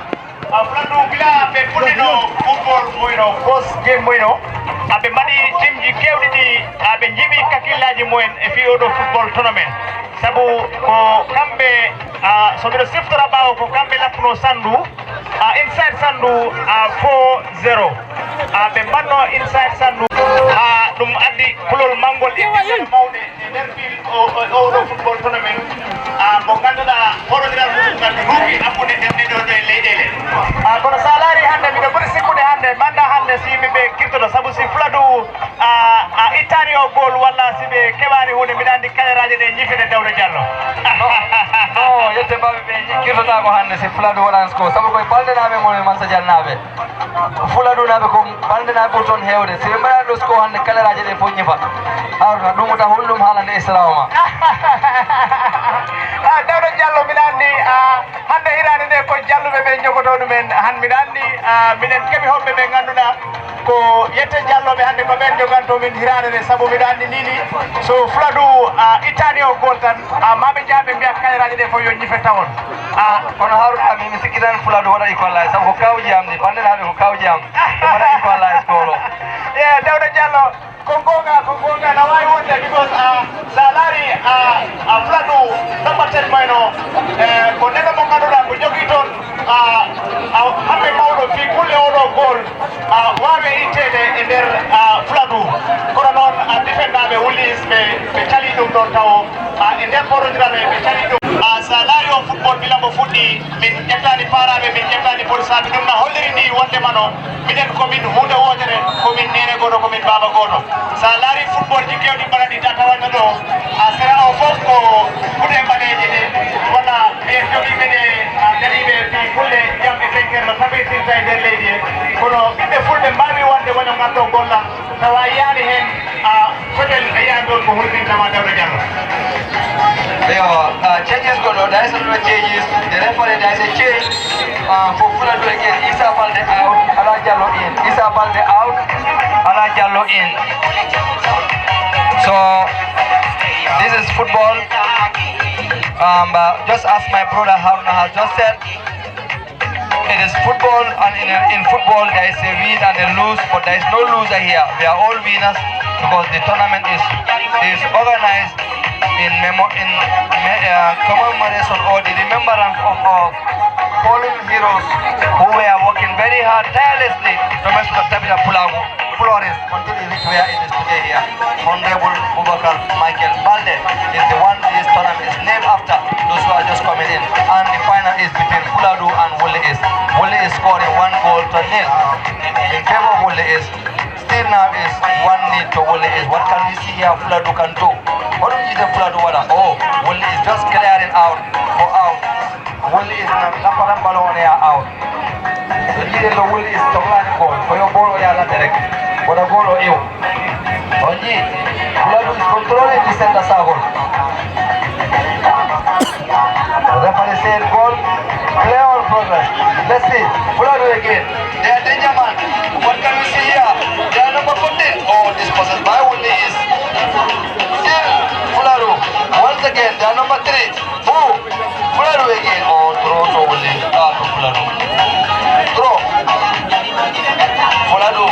A, Fuladu gila ɓe puɗɗino football mumen o, first game mumen o, aɓe mbaɗi teamji kewɗi ɗi, aɓe njiɓi kakkillaaji mumen e fii oɗo football tournament. Sabu ko kamɓe, a, so miɗo siftora ɓaawo, ko kamɓe lappuno Sandu, a, inside Sandu, a, four zero. A, ɓe mbanno inside Sandu. A, ɗum addi kulol manngol e mawɗe. E nder fiil o, o, oɗo football tournament, a, mo ngannduɗaa hoɗodiral mum ngal ruufi hakkunde nder ɗeɗo ɗe leyɗeele. A, kono so a laari hannde, miɗo ɓuri sikkude hannde, mi anndaa hannde si yimɓe ɓe kirtoto, sabu si Fuladu, a, a ittaani o goal walla si ɓe keɓaani huunde, mbiɗa anndi kaleraaje ɗe ñifete Dawda Diallo. No, no, yette mbaɓe ɓe kirtotaako hannde si Fuladu waɗaani score, sabu koye Baldenaaɓe mon e Mansa Dialnaaɓe. Fuladunaɓe ko Baldenaaɓe ɓuri toon heewde. Si ɓe mbaɗaani ɗo score hannde, kaleraaje ɗe fof ñifa. Haruna, ɗum wota hol ɗum haalande Isra o ma. A, Dawda Diallo, mbiɗa anndi, a, hannde hiraande nde ko Jalluɓe ɓe njogotoo ɗumen. Han mbiɗa anndi, a, minen keɓi hoɓɓe ɓe ngannduɗaa ko yette Jalloɓe hannde ko ɓeen njogantoo min hiraande nde, sabu mbiɗa anndi nii nii so Fuladu, a, ittaani o goal tan, a, maa ɓe njah ɓe mbiya kaleraaje ɗe fof yo ñife tawon. A, kono Haruna, mi, mi sikki tan Fuladu waɗa equalize, sabu ko kawji am ni, Baldenaaɓe ko kawji am. Ɓe mbaɗa equalize goal o. E, Eh, Dawda Diallo, ko goonga, ko goonga, na waawi wonde, because, ah, so a laari, ah, ah, Fuladu, ɗo mbaɗten mayno, eh, ko neɗɗo mo ngannduɗaa ko jogii toon, ah, ah, hamɓe mawɗo fii kulle oɗo gool, ah, waawi itteede e nder, ah, Fuladu. Kono noon, ah, defendaaɓe Wullis ɓe, ɓe calii ɗum ɗoon tawo, ah, e nder korondiral ɓe, ɓe calii ɗum. Ah, so a laari o football gila mbo fuɗɗi, min ƴettaani paaraaɓe, min ƴettaani polisaaɓe, ɗum na holliri ni wonde mano. Minen ko min huunde wootere, ko min neene gooto, ko min baaba gooto. So a laarii football ji keewɗi mbaɗaɗi ta tawanno ɗo, a sera o fof ko kuɗe ɓaleeje ɗe, walla ɓeen jogiiɓe ɗe, a, dariiɓe fii kulle jam e fenkere no tabitirta e nder leydi he. Kono ɓiɓɓe fulɓe mbaawi wonde wano ngal ɗo gollal, tawa yiyaani heen, a, Fodel a yiyaani ɗoon ko hulɓinta ma Dawda Diallo. Eyo, uh, changes go ɗo, there is no changes. The referee, there is a change. Uh, for Fuladu again, Isa Balde out, Ala Diallo in. Isa Balde out, Ala Diallo in. So, this is football. Um, uh, just as my brother Haruna has just said, it is football, and in, in football there is a win and a lose, but there is no loser here. We are all winners because the tournament is, is organized in memo-, in me-, uh, commemoration or the remembrance of our fallen heroes who were working very hard, tirelessly to make sure that Tabita Pulagu Flores continue to reach where it is today here. Honorable Boubacar Michael Balde is the one this tournament is named after. Those who are just coming in. And the final is between Fuladu and Wulli East. Wulli East scoring one goal to nil in favor of Wulli East. Still now is one nil to Wulli East. What can we see here Fuladu can do? What do you think Fuladu waɗa? Oh, Wulli East just clearing out for out. Wulli East na lamparam ballon on e out. So jiiɗe lo Wulli East sohlaani goal. Ko yo goal o yaha ladde rek. Wona goal o iw. On jii, Fuladu is controlling the center circle. Referee said goal, play on progress. Let's see, Fuladu again. They are danger man. What can we see here? They are number fourteen. Oh, this possessed by Wulli East. Still, Fuladu. Once again, they are number three. Who? Fuladu again. Oh, throw to Wulli. Ah, to Fuladu. Throw. Fuladu.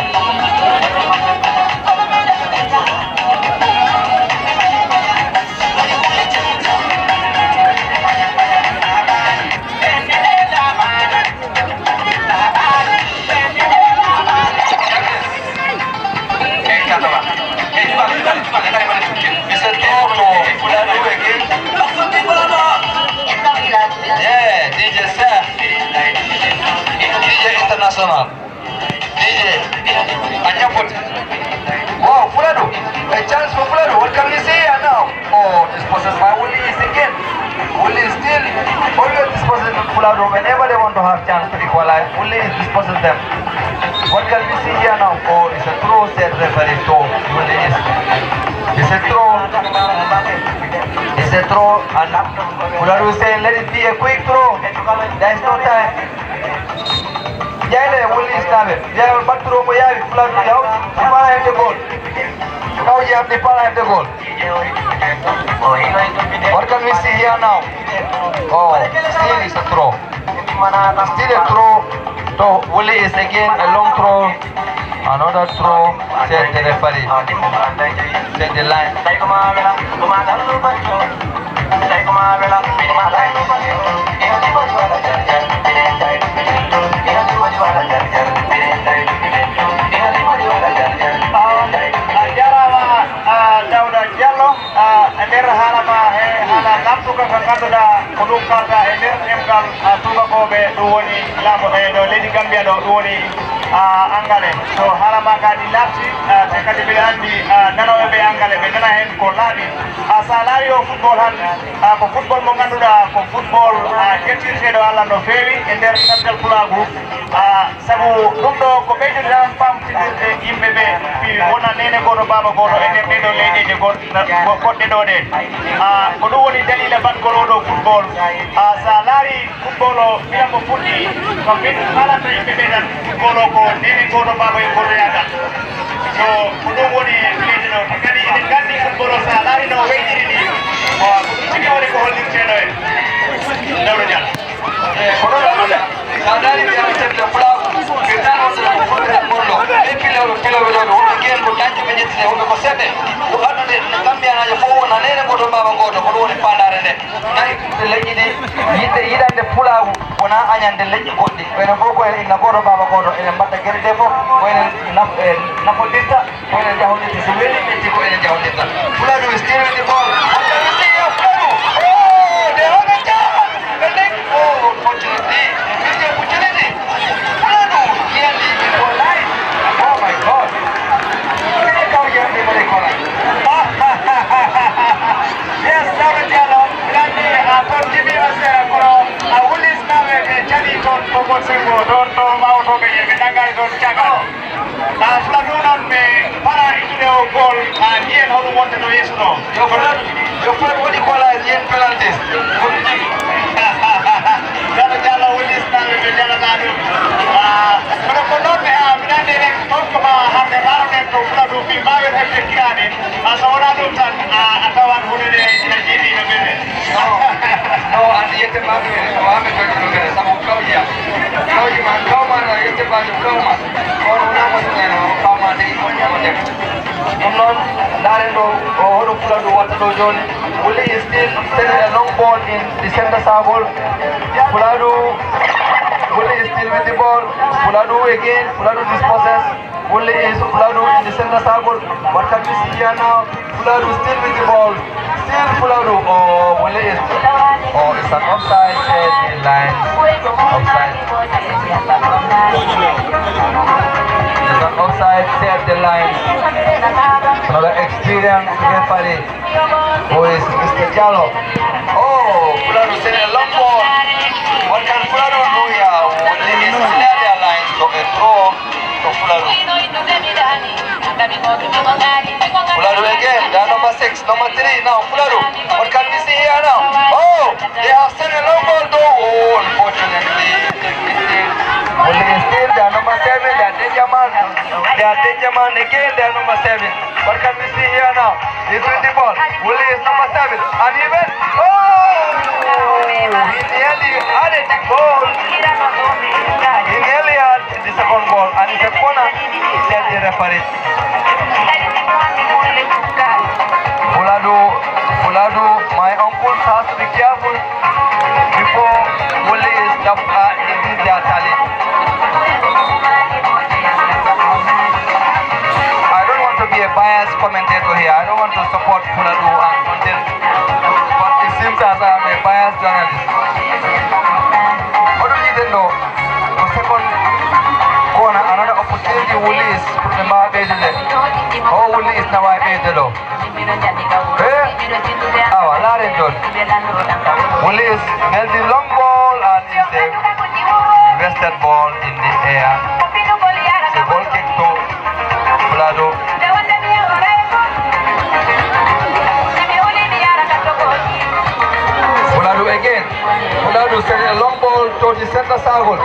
It's a throw to Fuladu again. Yeah, D J Sir. D J International. D J, a ñappute. Wow, Fuladu. A chance for Fuladu. What can we see here now? Oh, this possessed by Wulli East again. Wulli East still always dispossessed Fuladu whenever they want to have chance to equalize. Wulli East dispossessed them. What can we see here now? Oh, it's a throw, said referee. Throw. Wulli East. It's a throw. It's a throw. And Fuladu is saying, let it be a quick throw. There is no time. Jayla e Wulli East naaɓe. Jayla battoro mo yaawi Fuladu yawti. Di para hemde goal. Kawji am di para hemde goal. What can we see here now? Oh, still is a throw. Still a throw. So Wulli East again, a long throw. Another throw, said the referee. Said the line. A jarama, a Dawda Diallo, a e nder haala ma he haala lamtuka ka ngannduɗaa ko ɗum kalda e nder ɗemngal, a tuubakooɓe, ɗum woni laamu e ɗo leydi Gambia ɗo, ɗum woni, a, angale. So haala ma ka ɗi laaɓti, a, te kadi mbiɗa anndi, a, nanooɓe ɓe angale ɓe nana heen ko laaɓi. A, so a laari o football han, a, ko football mo ngannduɗaa ko football, a, ƴettirteeɗo Allah no feewi e nder ɗemngal pulaagu. A, sabu ɗum ɗo ko ɓeydude tan famtindirde yimɓe ɓe, fii wona neene gooto, baaba gooto e nder ɗee ɗoo leyɗeeje gon-, go-, goɗɗe ɗoo ɗe. A, ko ɗum woni daliila baɗgol oo ɗoo football. A, so a laari football o, gila mbo fuɗɗi, ko min haalanta yimɓe ɓe tan, football o ko neene gooto, baaba e gooto yaagal. So, ko ɗum woni fileede ɗo. Te kadi eɗen nganndi football o, so a laari no o weyniri ni, ko, ko ɗum tigi woni ko hollirteeɗo en. Dawro Diallo. Ko ɗon ɗon ɗon. Sa daari mbiya mi tefta pulaagu, mi tan on ɗon ko fulɓe tan ngonɗo. Ɓe piloɓe, piloɓe ɗo ɓe wonɓe Baaba gooto, ko ɗum woni faandaare nde. Nayi leƴƴi ɗi, yiɗde, yiɗande pulaagu, wonaa añande leƴƴi goɗɗi. Enen fof ko enen inna gooto, baaba gooto, enen mbaɗta geɗe ɗe fof, ko enen naf-, eh, nafodirta, ko enen jahondirta. So weeli, ɓe ko enen jahondirta. Fuladu is still with the ball. What can we see here? Fuladu! Oh, they have a chance! The next, oh, unfortunately, they missed the opportunity. Fuladu nearly equalized. Oh my God. Look at how young they equalize. Yes, Sawra Diallo, Fuladu, a toon jibinaa seeɗa, kono a wulis nawe ɓe cali toon Bobo Sengo, toon to mawto ɓe, ɓe nanngaani toon caggal. Ah, Fuladu noon ɓe para ittude o goal, ah, mbiyen hoɗum wonde to yeeso ɗo. Yo Fuladu, yo Fuladu waɗi goal, ah, mbiyen penalties. Fuladu Diallo woni isnaɓe ɓe njalata ɗum. Ah, kono ko noon ɓe, ah, mbiɗa anndi enen fof ko ma hannde mbaɗoɗen to Fuladu fii mbaawen heɓde kiraane. Ah, so wonaa ɗum tan, ah, a tawan huunde nde ina jiiɗi no mbiɗen. No, no, an yettemaa ɗum ene, ko haa mi toñi ɗum ene, sabu kawƴiya. Kawƴi ma, kawma no yettemaa ɗum, kawma. Kono wonaa mo suɓeeno, kawma de, ko ñaama de. Ɗum noon, ndaaren ɗo, o hoɗo Fuladu watta ɗo jooni. Wulli is still sending a long ball in the center circle. Fuladu, Wulli is still with the ball. Fuladu again, Fuladu dispossessed. Wulli is Fuladu in the center circle. What can we see here now? Fuladu still with the ball. Still Fuladu. Oh, Wulli is. Oh, it's an offside. Save the line. Offside. It's an offside. Save the line. Another experienced referee. Who is Mister Diallo? Oh, Fuladu send a long ball. What can Fuladu do here? Wulli is clear their line. So a throw to Fuladu. Fuladu again, the number six, number three now. Fuladu, what can we see here now? Oh, they have sent a long ball though. Oh, unfortunately, they missed it. Wulli is still the number seven, the danger man. The danger man again, the number seven. What can we see here now? He's with the ball. Wulli is number seven. And he went. Oh! He nearly added the goal. He nearly had the second goal. And it's a corner, said the referee. Fuladu, Fuladu, my uncle has to be careful. Before Wulli is the, uh, it is their talent. I don't want to be a biased commentator here. I don't want to support Fuladu and content. But it seems as I am a biased journalist. What do you think though? The second corner, another opportunity Wulli is put the bar. Oh, Wulli is now I made the law. Eh? Awa, laaren toon. Wulli is neldi long ball and is a wasted ball in the air. The ball kick to Fuladu. Fuladu again. Fuladu send a long ball to the center circle.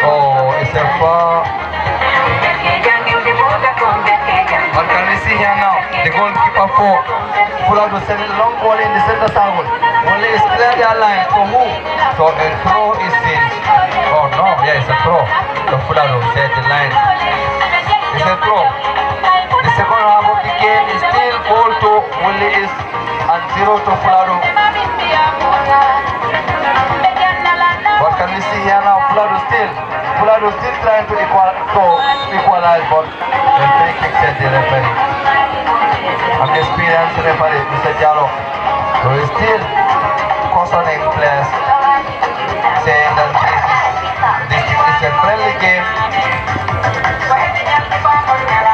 Oh, it's a foul. What can we see here now? The goalkeeper for Fuladu send a long ball in the center circle. Wulli is clear their line. For who? So a throw is seen. Oh no, yeah, it's a throw. So Fuladu set the line. It's a throw. The second half of the game is still goal to Wulli is and zero to Fuladu. What can we see here now? Fuladu still, Fuladu still trying to equal, to equalize, but the free kick, said the referee. An experienced referee, Mister Diallo, who is still cautioning players, saying that this is, this is a friendly game.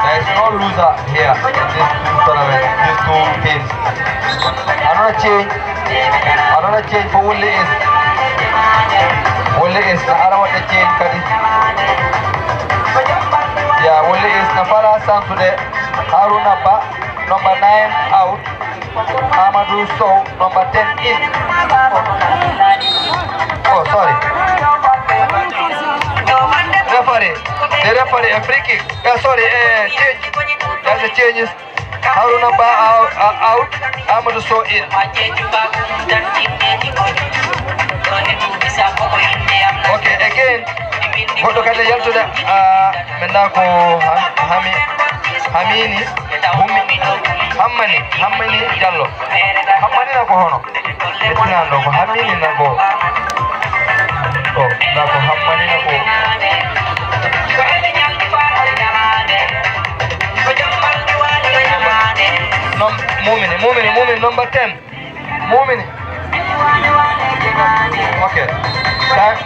There is no loser here in this tournament, these two teams. Another change. Another change for Wulli is. Wulli is na ara waɗde change kadi. Yeah, Wulli is na fala santude Haruna Ba, number nine out. Amadou Sow, number ten in. Oh, sorry. Referee, the referee, a free kick. Uh, sorry, uh, change. That's a change. Haruna Ba out, uh, out. Amadou Sow in. Okay, again. Goɗɗo kadi yaltude, ah, min da ko Ham-, Hami-, Hamini Bumi. Hammani, Hammani Jallo. Hammani na ko hono? Ɓe tinan ɗo ko Hammini na ko. Ko, na ko Hammani na ko. Non, Mumini, Mumini, Mumini, number ten. Mumini. Okay. Time.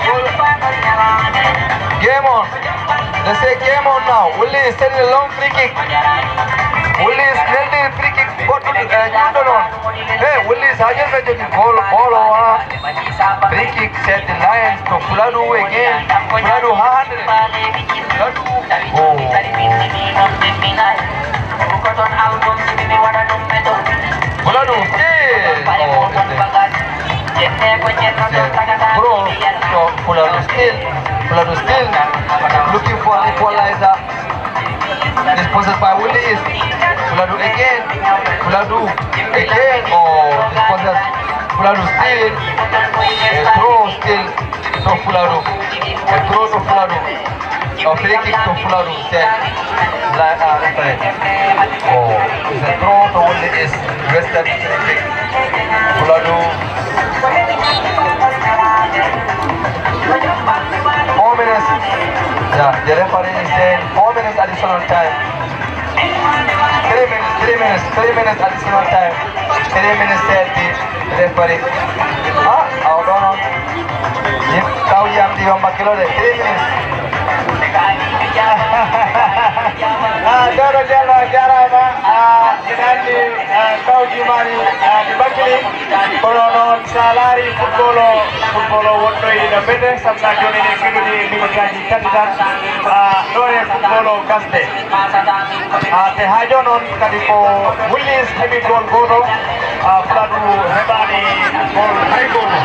Game on. They say game on now. Wulli is sending a long free kick. Wulli is sending free kick. Go to the, uh, Jordan on. Hey, Wulli is hajel me jogi goal, ball over. Free kick set the Lions to Fuladu again. Fuladu ha hundred. Fuladu. Oh. Fuladu still. Oh, it's a throw. So Fuladu still. Fuladu still. Looking for equalizer. Dispossessed by Wulli East. Fuladu again. Fuladu again. Oh, dispossessed. Fuladu still. A throw still. To Fuladu. A throw to Fuladu. A free kick to Fuladu. Set. Like, uh, referee. Oh, it's a throw to Wulli East. Western free kick. Fuladu. Four minutes. Yeah, the referee is saying four minutes additional time. Three minutes, three minutes, three minutes additional time. Three minutes thirty. Referee. Ah, hold on. Yim-, taw yam di yom bakilo de. Three minutes. Ah, Doro Diallo, jarama. Ah, ina anndi, ah, taw jumani, ah, ɗi bakili. Kono noon, so a laari football o, football o woɗɗoyi no fede, sabu so a jooni eɗen keɗoɗi e minutaaji tati tan, ah, ɗo e football o gasde. Ah, te haa jooni noon kadi ko Wullis heɓi goal gooto, ah, Fuladu heɓaani goal hay gooto.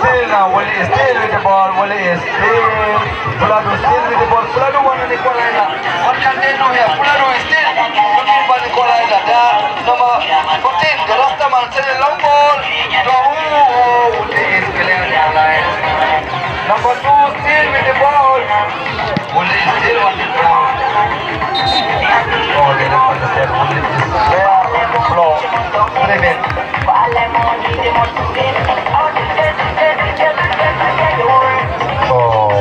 Still now, Wulli is still with the ball, Wulli is still, Fuladu still with the ball, Fuladu won an equalizer. What can they do here? Fuladu is still looking for the equalizer. They are number fourteen, the Rastaman, send a long ball. No, oh, Wulli is clear the line. Number two still with the ball. Wulli is still on the ground. Oh, they don't understand. Wulli is there on the floor. Prevent. Oh.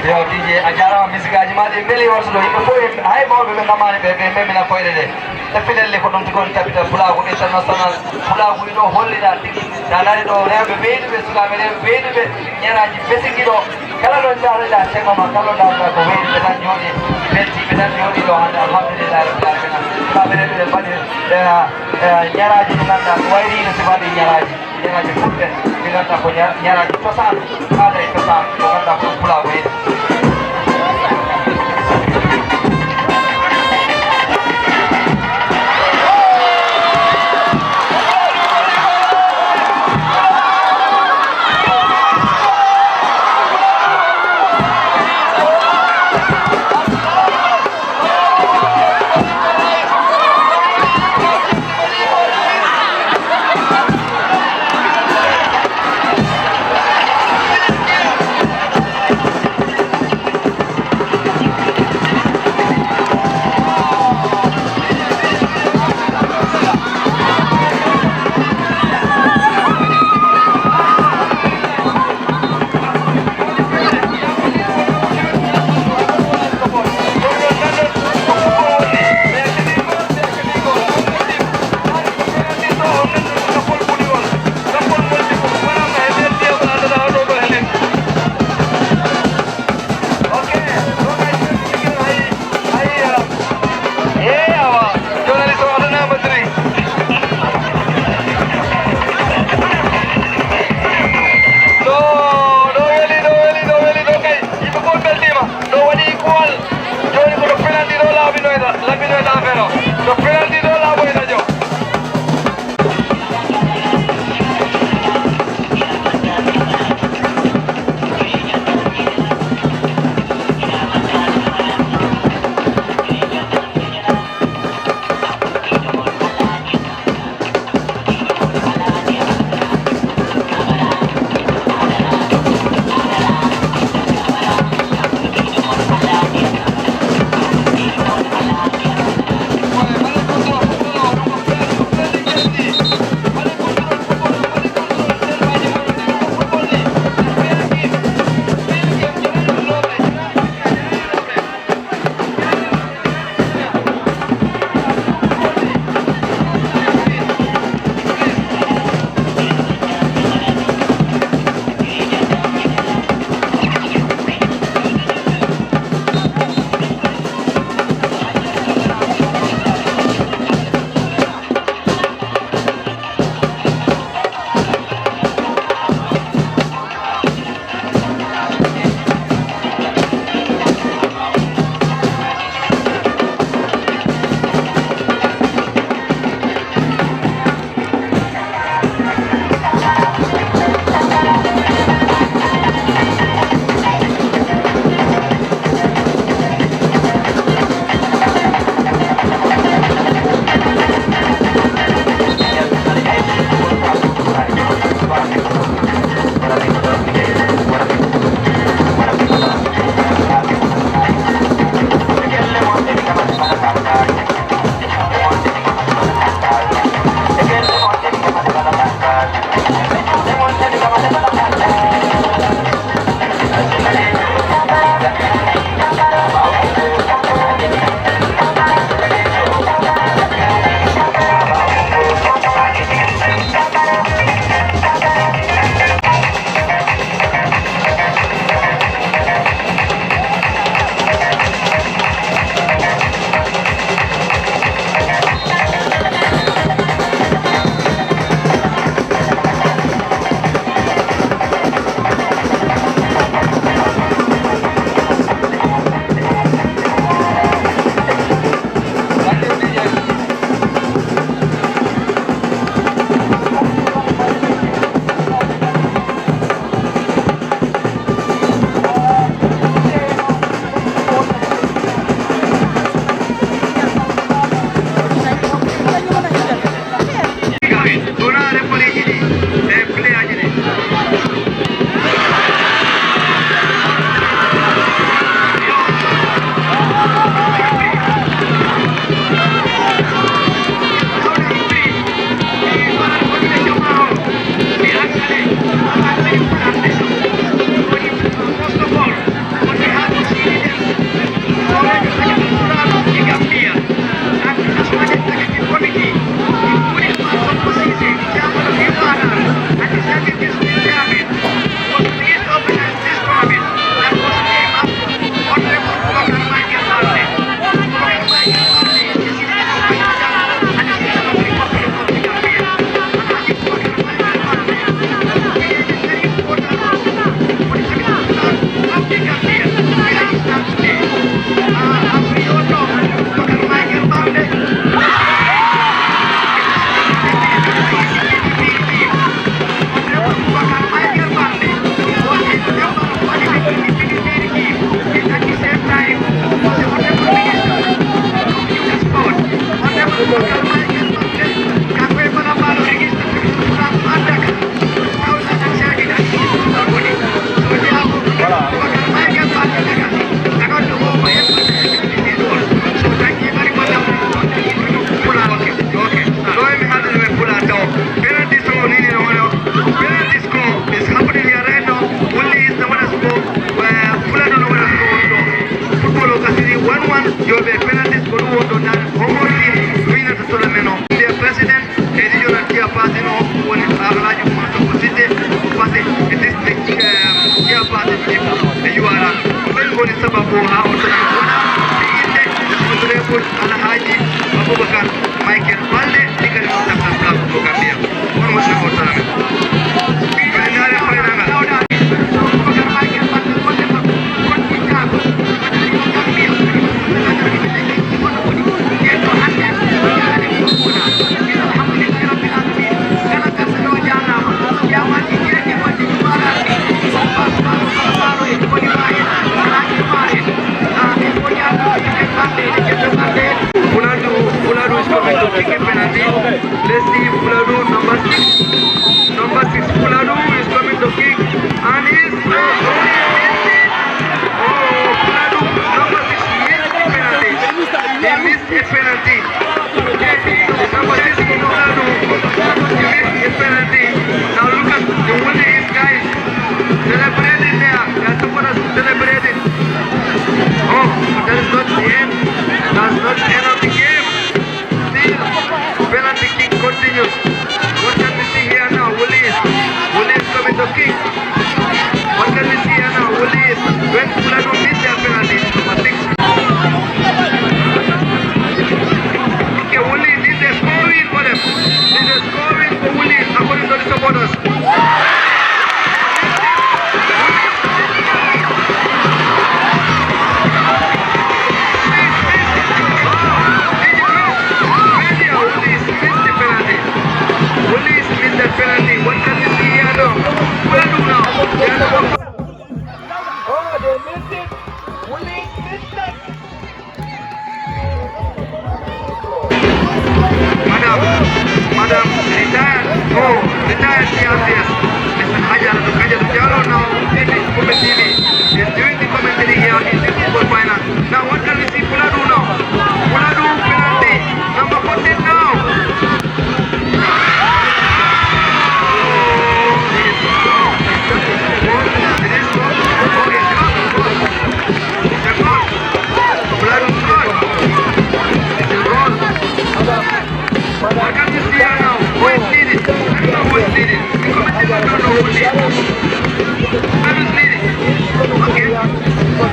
Yo, D J, a jaaraama, misigaaji maa ɗi mbeli, on so ɗo yimɓe fof, hay mawɓe ɓe namaani ɓe, ɓe memina koyɗe ɗe. E fidelle ko ɗum tigi woni tabital Pulaagu International. Pulaagu ina ɗo hollira tigi. Sa nani ɗo rewɓe weyduɓe, sukaaɓe rewɓe weyduɓe, ñeraaji besiɗi ɗo. Kala ɗo njaroɗa, caggal ma, kala ɗo ndaroɗa ko weyduɓe tan jooɗi, beltiiɓe tan jooɗi ɗo hannde, alhamdulillahi rabbil alamina. Sukaaɓe rewɓe ɓe mbaɗi, eh, eh, ñeraaji ɗi ngannduɗaa ko wayri no sifaaɓe ñeraaji. Ñeraaji fulɓe, ɗi ngannduɗaa ko ña-, ñeraaji cosaan, aada e cosaan, ko ngannduɗaa ko Pulaagu yiɗi. Penalty ɗo, laaɓoy na jo. Football o gasiri one one, yo ɓe penalties ko ɗum wonɗo nane. Omar Ly winata tournament o. Nde président e régional Kia Pathé no woni Alhaji Oumar Sonko Cissé, ko passé e district, eh, Kia Pathé e U R A. Ɓen ngoni sababu ha o tournament wona fi inde honorable Alhaji Aboubacar Michael Balde, ɗi kadi ɗo taftal place mo Gambia. On woni o tournament. Kadi ndaare final ngal. Aboubacar Michael Balde, golle makko, kon ɗi kaako. Gambia. Nden ɗo hannde, Kick and penalty. Let's see Fuladu, number six. Number six Fuladu is coming to kick and is, oh, he missed it. Oh, Fuladu, number six missed the penalty. He missed a penalty. Number six Fuladu, he missed a penalty. Now look at the Woolies guys celebrating there. Their supporters celebrating. Oh, but that is not the end. That's not the end of the game. Still, penalty kick continues. What can we see here now? Woolies. Woolies coming to kick. What can we see here now? Woolies. When Fuladu miss their penalty, number six. Okay, Woolies, this is a score win for them. This is a score win for Woolies, according to the supporters. Oh, they missed it. Madam, Madam, retired, oh, retired C R P S, Missus Hajar Kajal Jalo now, T V, Kumbe T V, is doing the commentary here in this football final. Now, what can we see Fuladu now? Fuladu penalty, number fourteen now. What can we see here now? Who is leading? I don't know who is leading. The committee don't know who is leading. Who is leading? Okay.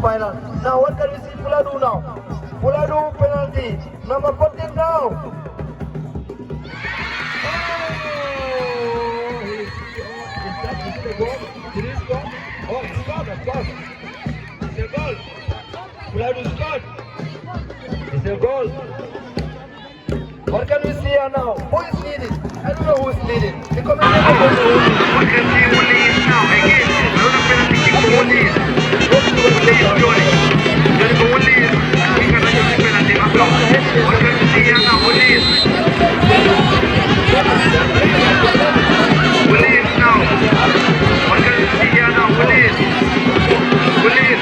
Final. Now what can we see Fuladu now? Fuladu penalty. Number fourteen now. Oh, he, he, he, is that, is it a goal? It is goal? Oh, it's goal, of course. It's a goal. Fuladu scored. It's a goal. What can we see here now? Who is leading? I don't know who is leading. The commentator doesn't know who is leading. What can see who leads now? Again, another penalty kick for Woolies. Woolies, Johnny. Johnny for Woolies. He can actually penalty. What can we see here now? Woolies. Woolies now. What can we see here now? Woolies. Woolies.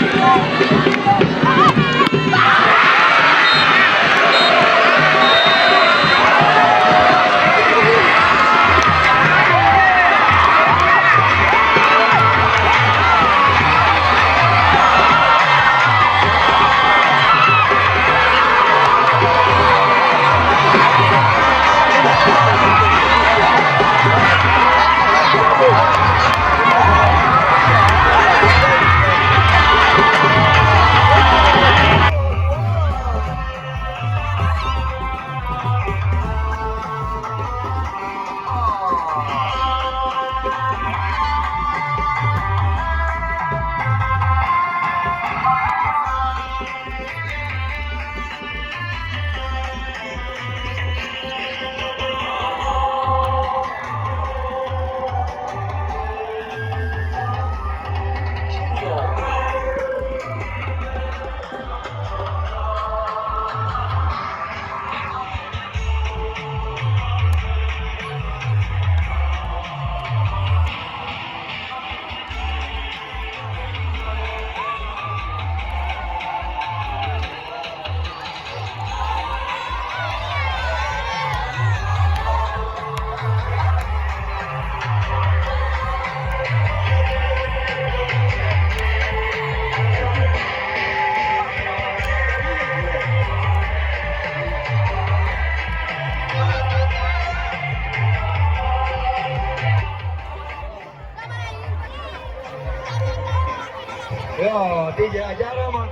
Yo, D J, a jaaraama.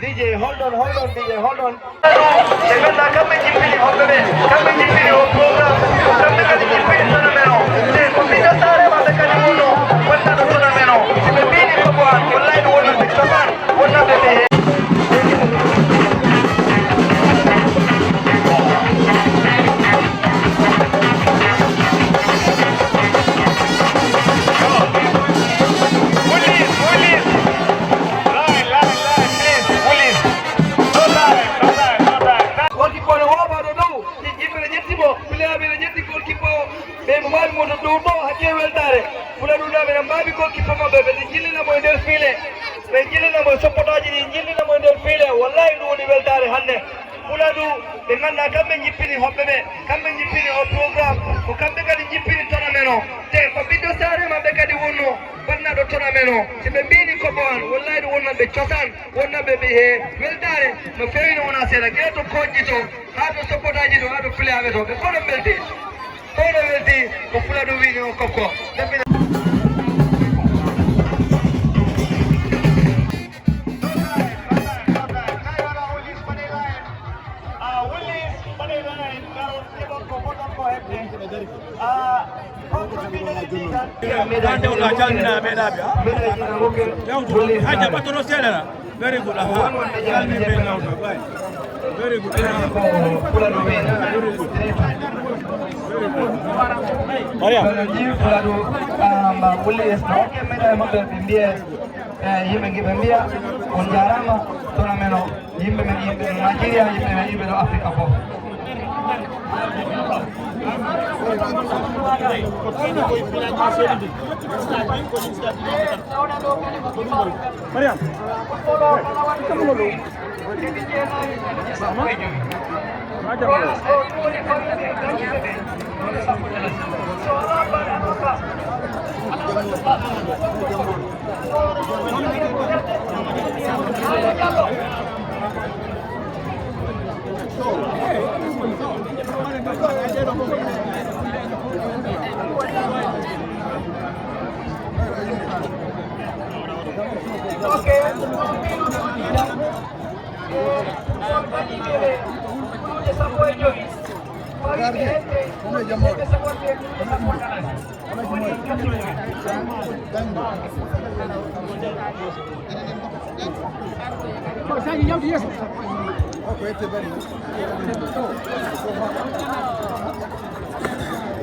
D J, hold on, hold on, D J, hold on. Ɓe nganndaa kamɓe njippini hoɓɓe ɓe, kamɓe njippini o programme, ko kamɓe kadi njippini tournament o. Te ko ɓiɗɗo saare maɓɓe kadi wonno waɗata ɗo tournament o. Si ɓe mbiini ko Boan, wallahi ɗum wonno ɓe copan, wonno ɓe ɓe. Police, police. Line, line, line, please, police. No time, no time, no time. Wonti kono woobaade dow, ɗi yimɓe Moto dow ɗo hakkee weltaare. Fula ɗum ɗo ɓeɗen mbaawi ko kippo maɓɓe, ɓe jillina mo e nder fiile. Ɓe jillina mo e soppotaaji ɗi, jillina mo e nder fiile. Wallahi ɗum woni weltaare hannde. Fula ɗum ɓe ngannduɗaa kamɓe njippini hoɓɓe ɓe, kamɓe njippini o programme, ko kamɓe kadi njippini tournament o. Te ko ɓiɗɗo saare maɓɓe kadi wonno waɗnaɗo tournament o. Si ɓe mbiini ko bon, wallahi ɗum wonnanɓe cosaan, wonnanɓe ɓe he weltaare no feewi no wonaa seeɗa. Gila to koƴƴi to, haa to soppotaaji to, haa to filiyaaɓe to, ɓe fof no mbelti. Kono welti ko Fuladu wini on koko. Hande o ka calmina meɗaɓe ha. Hajja ɓattoto seeɗa na. Very good. Aha. Calmi ɓe nawta. Very good. Aha. Very good. Mariam. Kono ji Fuladu, ah, ma wulli es no okke meɗa e maɓɓe ɓe mbiye, eh, yimɓe ngi ɓe mbiya, on jaarama, kono men o, yimɓe men, yimɓe men Nigeria, yimɓe men, yimɓe ɗo Afrika fof. Mariam.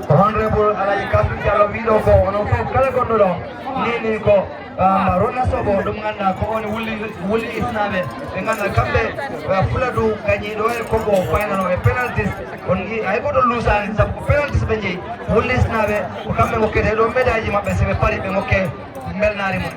Honorable Alaji Kasum Diallo wiɗo ko onon fof kala gonɗo ɗo nini ko, ah, Rona Sobo, ɗum ngannduɗaa ko on wulli, wulli isnaaɓe. Ɓe ngannduɗaa kamɓe, ah, Fuladu gañiiɗo e koɓo final o e penalties. On ngi hay goto luusaani, sabu ko penalties ɓe njeyi. Wulli isnaaɓe ko kamɓe ngokkete ɗo médaille maɓɓe, si ɓe pari ɓe ngokke mbelnaari mum.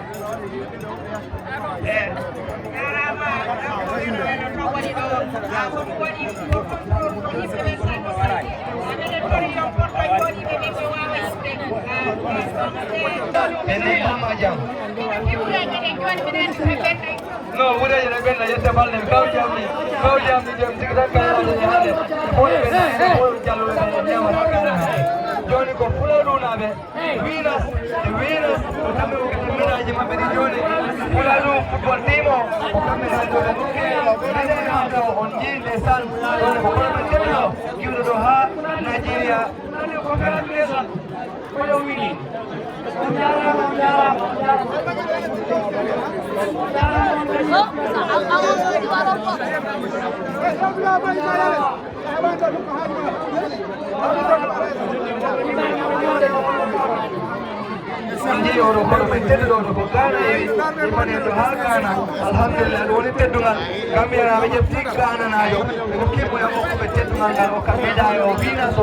Ɓe neyi ɗum ma jam. No, wureeje ɗe ɓenna yette balɗe, kaw jamni, kaw jamni jom tigi tan kala ɗe hande. Ɓe ɓe ɓe jalluɓe ɓe ñaama tan kala hande. Joni ko Fuladu naaɓe. Winas, Winas, ko kamɓe ko kadi miraaji maɓɓe ɗi jooni. Fuladu football team o, ko kamɓe hannde ɓe ngokke. Minen hannde o on njii ndeysaan, ɗon ko kono men keɓno, iwde ɗo haa Nigeria. Ko kamɓe ndeysaan, ko ɗo wini. On njaaraama, on njaaraama, on njaaraama. On njaaraama, on njaaraama. Min njii oɗo koɗo men tedduɗo oɗo ko Gaana yewi, immani en ɗo haa Gaana. Alhamdulillah, ɗum woni teddungal. Gambiyaaɓe ƴefti Gaananaajo, ɓe kokki mo e okkuɓe teddungal ngal, okka médaille o, winas o,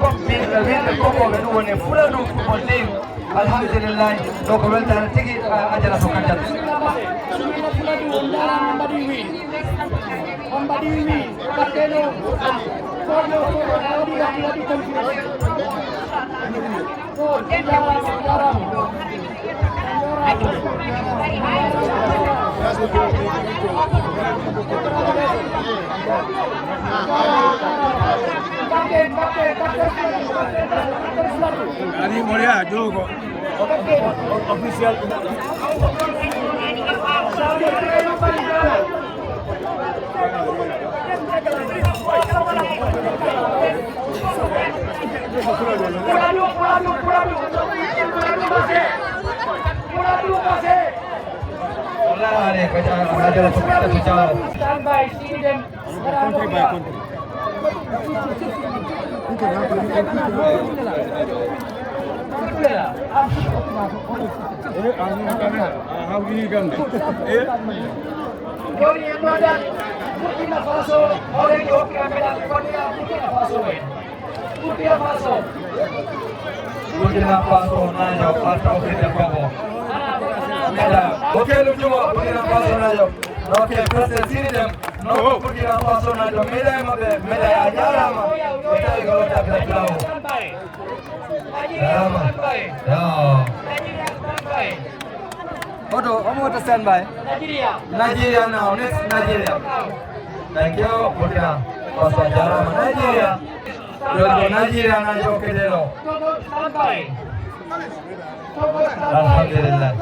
koppi, winnde koɓo, ɓe ɗum woni Fuladu football team. Alhamdulillahi, ɗo ko weltaare tigi, a, Ajaratu Kadiata. On mbaɗi wi, on mbaɗi wi, mbaɗɗeno, koɗo, koɗo, waɗi, waɗi, waɗi confiance. Ko jarama, jarama. Ani Moria jogo official. Stand by, see them. Joni en noddani Burkina Faso, hooreejo hokki en meɗen, ko Burkina Faso en. Burkina Faso. Burkina Faso naajo, arta hokkirde Kobo. Médaille. Ok, ɗum jumo, Burkina Faso naajo. Ok, President Siri Dem. No ko Burkina Faso naajo, médaille maɓɓe, médaille a jaaraama. O tawi ko ɗo tabbere lawo. Jaaraama. Yo. Hoto, omo hoto standby. Nigeria now, next Nigeria. Thank you, Burkina Faso jaaraama. Nigeria. Ɗo ko Nigeria naajo hokkete ɗo. Alhamdulillah.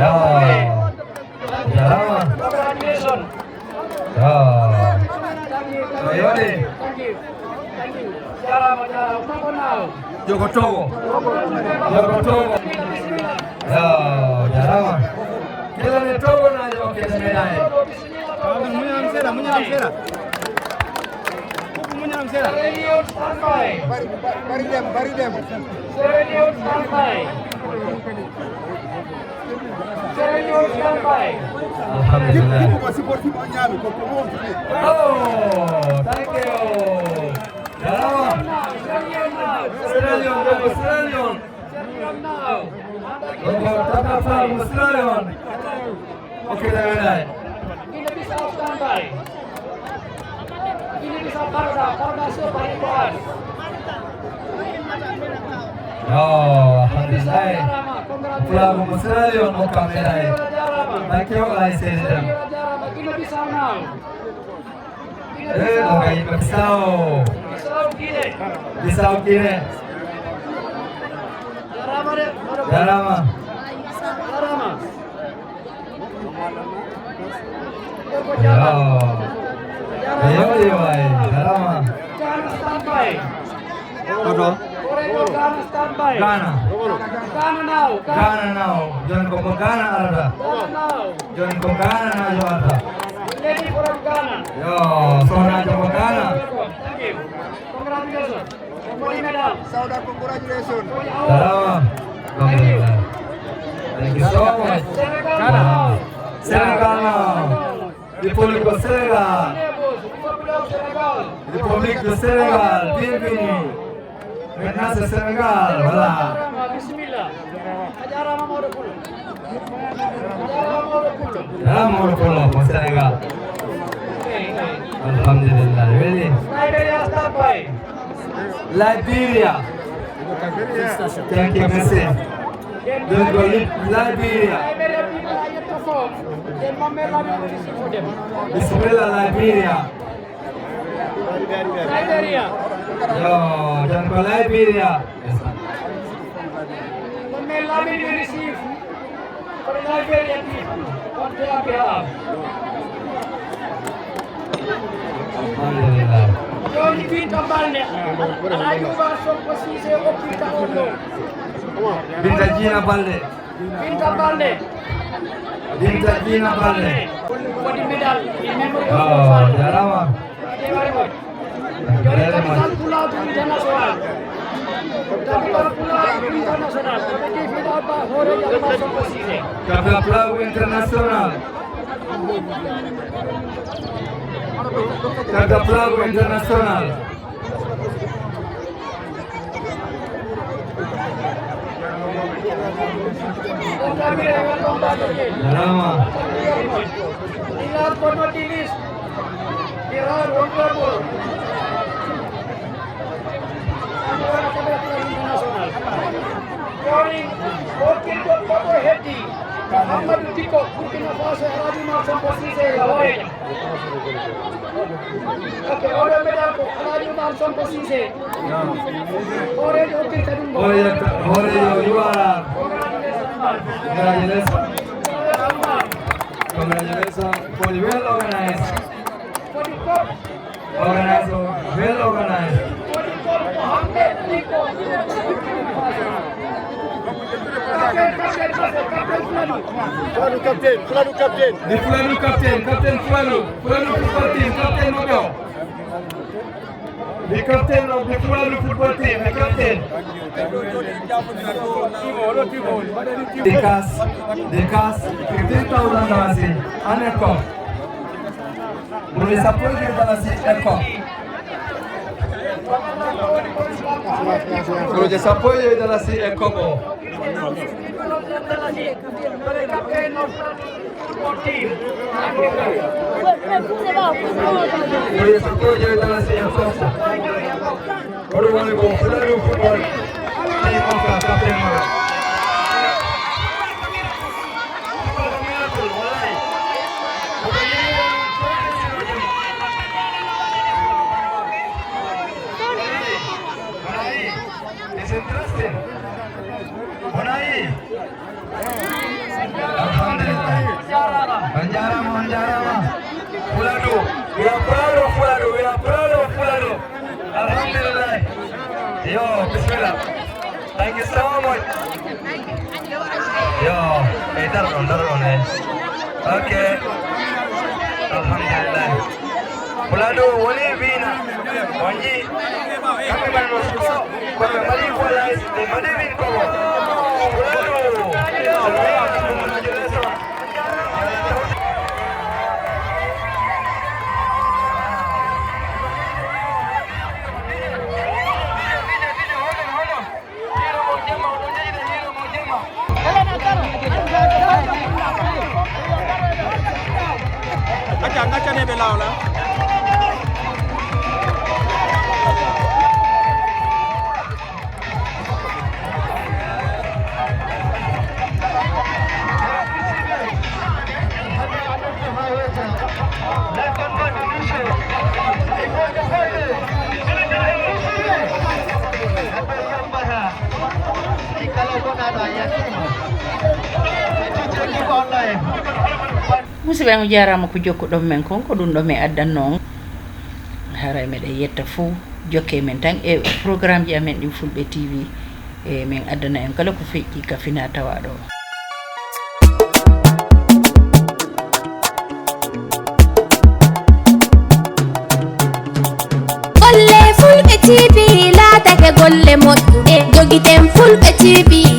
Yo. Jaaraama. Yo. Yo, yo, de. Jogo Togo. Jogo Togo. Yo, jaaraama. Kila ne Togo naajo hokkete médaille. Muñal am seeɗa, muñal am seeɗa. Muñal am seeɗa. Bari, bari dem, bari dem. Alhamdulillah. Oh, thank you. Jaaraama. Sierra Leone, Sierra Leone. Ɗum ko tata fal mo Sierra Leone. Ok, tawi nayi. Guinée-Bissau standby. Guinée-Bissau Barda, Barda Sopa, Rico Ar. Yo, alhamdulillah. Pulaagu mo Sierra Leone hokka médaille. Thank you, Laye Seydi Deme. Guinée-Bissau now. Eh, ɗo ka yimɓe Bissau. Bissau Guinée. Jaaraama. Yo. Yo, yo, ay, jaaraama. Hoto? Ghana. Ghana now. Jooni ko ko Ghana arata. Jooni ko Ghana naajo arata. Yo, sohnaajo ko Ghana. Jaaraama. Alhamdulillah. Thank you so much. Wow. Sénégal now. République du Sénégal. République du Sénégal, bienvenue. Maintenant, c'est Sénégal, voilà. Bismillah. A jaaraama, mawɗo Pullo. A jaaraama, mawɗo Pullo. Jaaraama, mawɗo Pullo, ko Sénégal. Alhamdulillah, weli. Liberia, stand by. Liberia. Thank you, merci. Ɗum ko Lib-, Liberia. Bismillah, Liberia. Liberia. Yo, ɗum ko Liberia. Ko men Liberia receive. Ko Liberia people. On their behalf. Alhamdulillah. Jooni Binta Balde. Alhaji Oumar Sonko Cissé okkirta on ɗo. Binta Jiina Balde. Binta Balde. Binta Jiina Balde. Woni medal in memory of your father. Oh, jaaraama. Jooni capital Pulaagu International. Capital Pulaagu International. Ko ɓe jeyi fiɗa ba hoore Yalma Sonko Cissé. Capital Pulaagu International. Capital Pulaagu International. Jaaraama. Last but not the least, the Right Honorable International. Jooni, o kirɗo foto heddi, Amadou Dicko, Burkina Faso, Alhaji Oumar Sonko Cissé, e hooreejo. Ok, oɗo medal ko Alhaji Oumar Sonko Cissé. Hooreejo hokkirta ɗum ɗo. Hooreejo, hooreejo Yuwara. Congratulations. Congratulations. Body well organized. Body pop. Organized, well organized. Body pop, Mohamed Dicko. Captain, captain, captain, captain, Fuladu. Fuladu captain, Fuladu captain. The Fuladu captain, Captain Fuladu. Fuladu football team, captain maɓɓe o. The captain of the Fuladu football team, the captain. The cash, the cash, fifteen thousand dollars in an echo. Ɓuri sappo e joy dalasi echo. Korooje sappo e joy dalasi e kobo. Korooje sappo e joy dalasi e kobo. Oɗo woni ko Fuladu Football Team Mofta, captain ma. It's interesting. Wona yi. Alhamdulillah. On jarama, on jarama. Fuladu, we are proud of Fuladu, we are proud of Fuladu. Alhamdulillah. Yo, bismillah. Thank you so much. Yo, e dar on, dar on, eh. Okay. Alhamdulillah. Fuladu woni wina. On yi. Kamɓe mbaɗi mo score. Kono ɓe mbaɗi equalize. Ɓe mbaɗi win kobo. Fuladu. Acca, ngaccaneɓe lawla. Musidɓe, on jaaraama ko jokkuɗon men kon, ko ɗum ɗo mi addanno on. Haray meɗen yetta fuu, jokkee men tan e programmeji amen ɗin Fulɓe T V. E men addana en kala ko feƴƴi ka fina tawaaɗo o. Golle Fulɓe T V laatake golle moƴƴuɗe. Jogiten Fulɓe T V,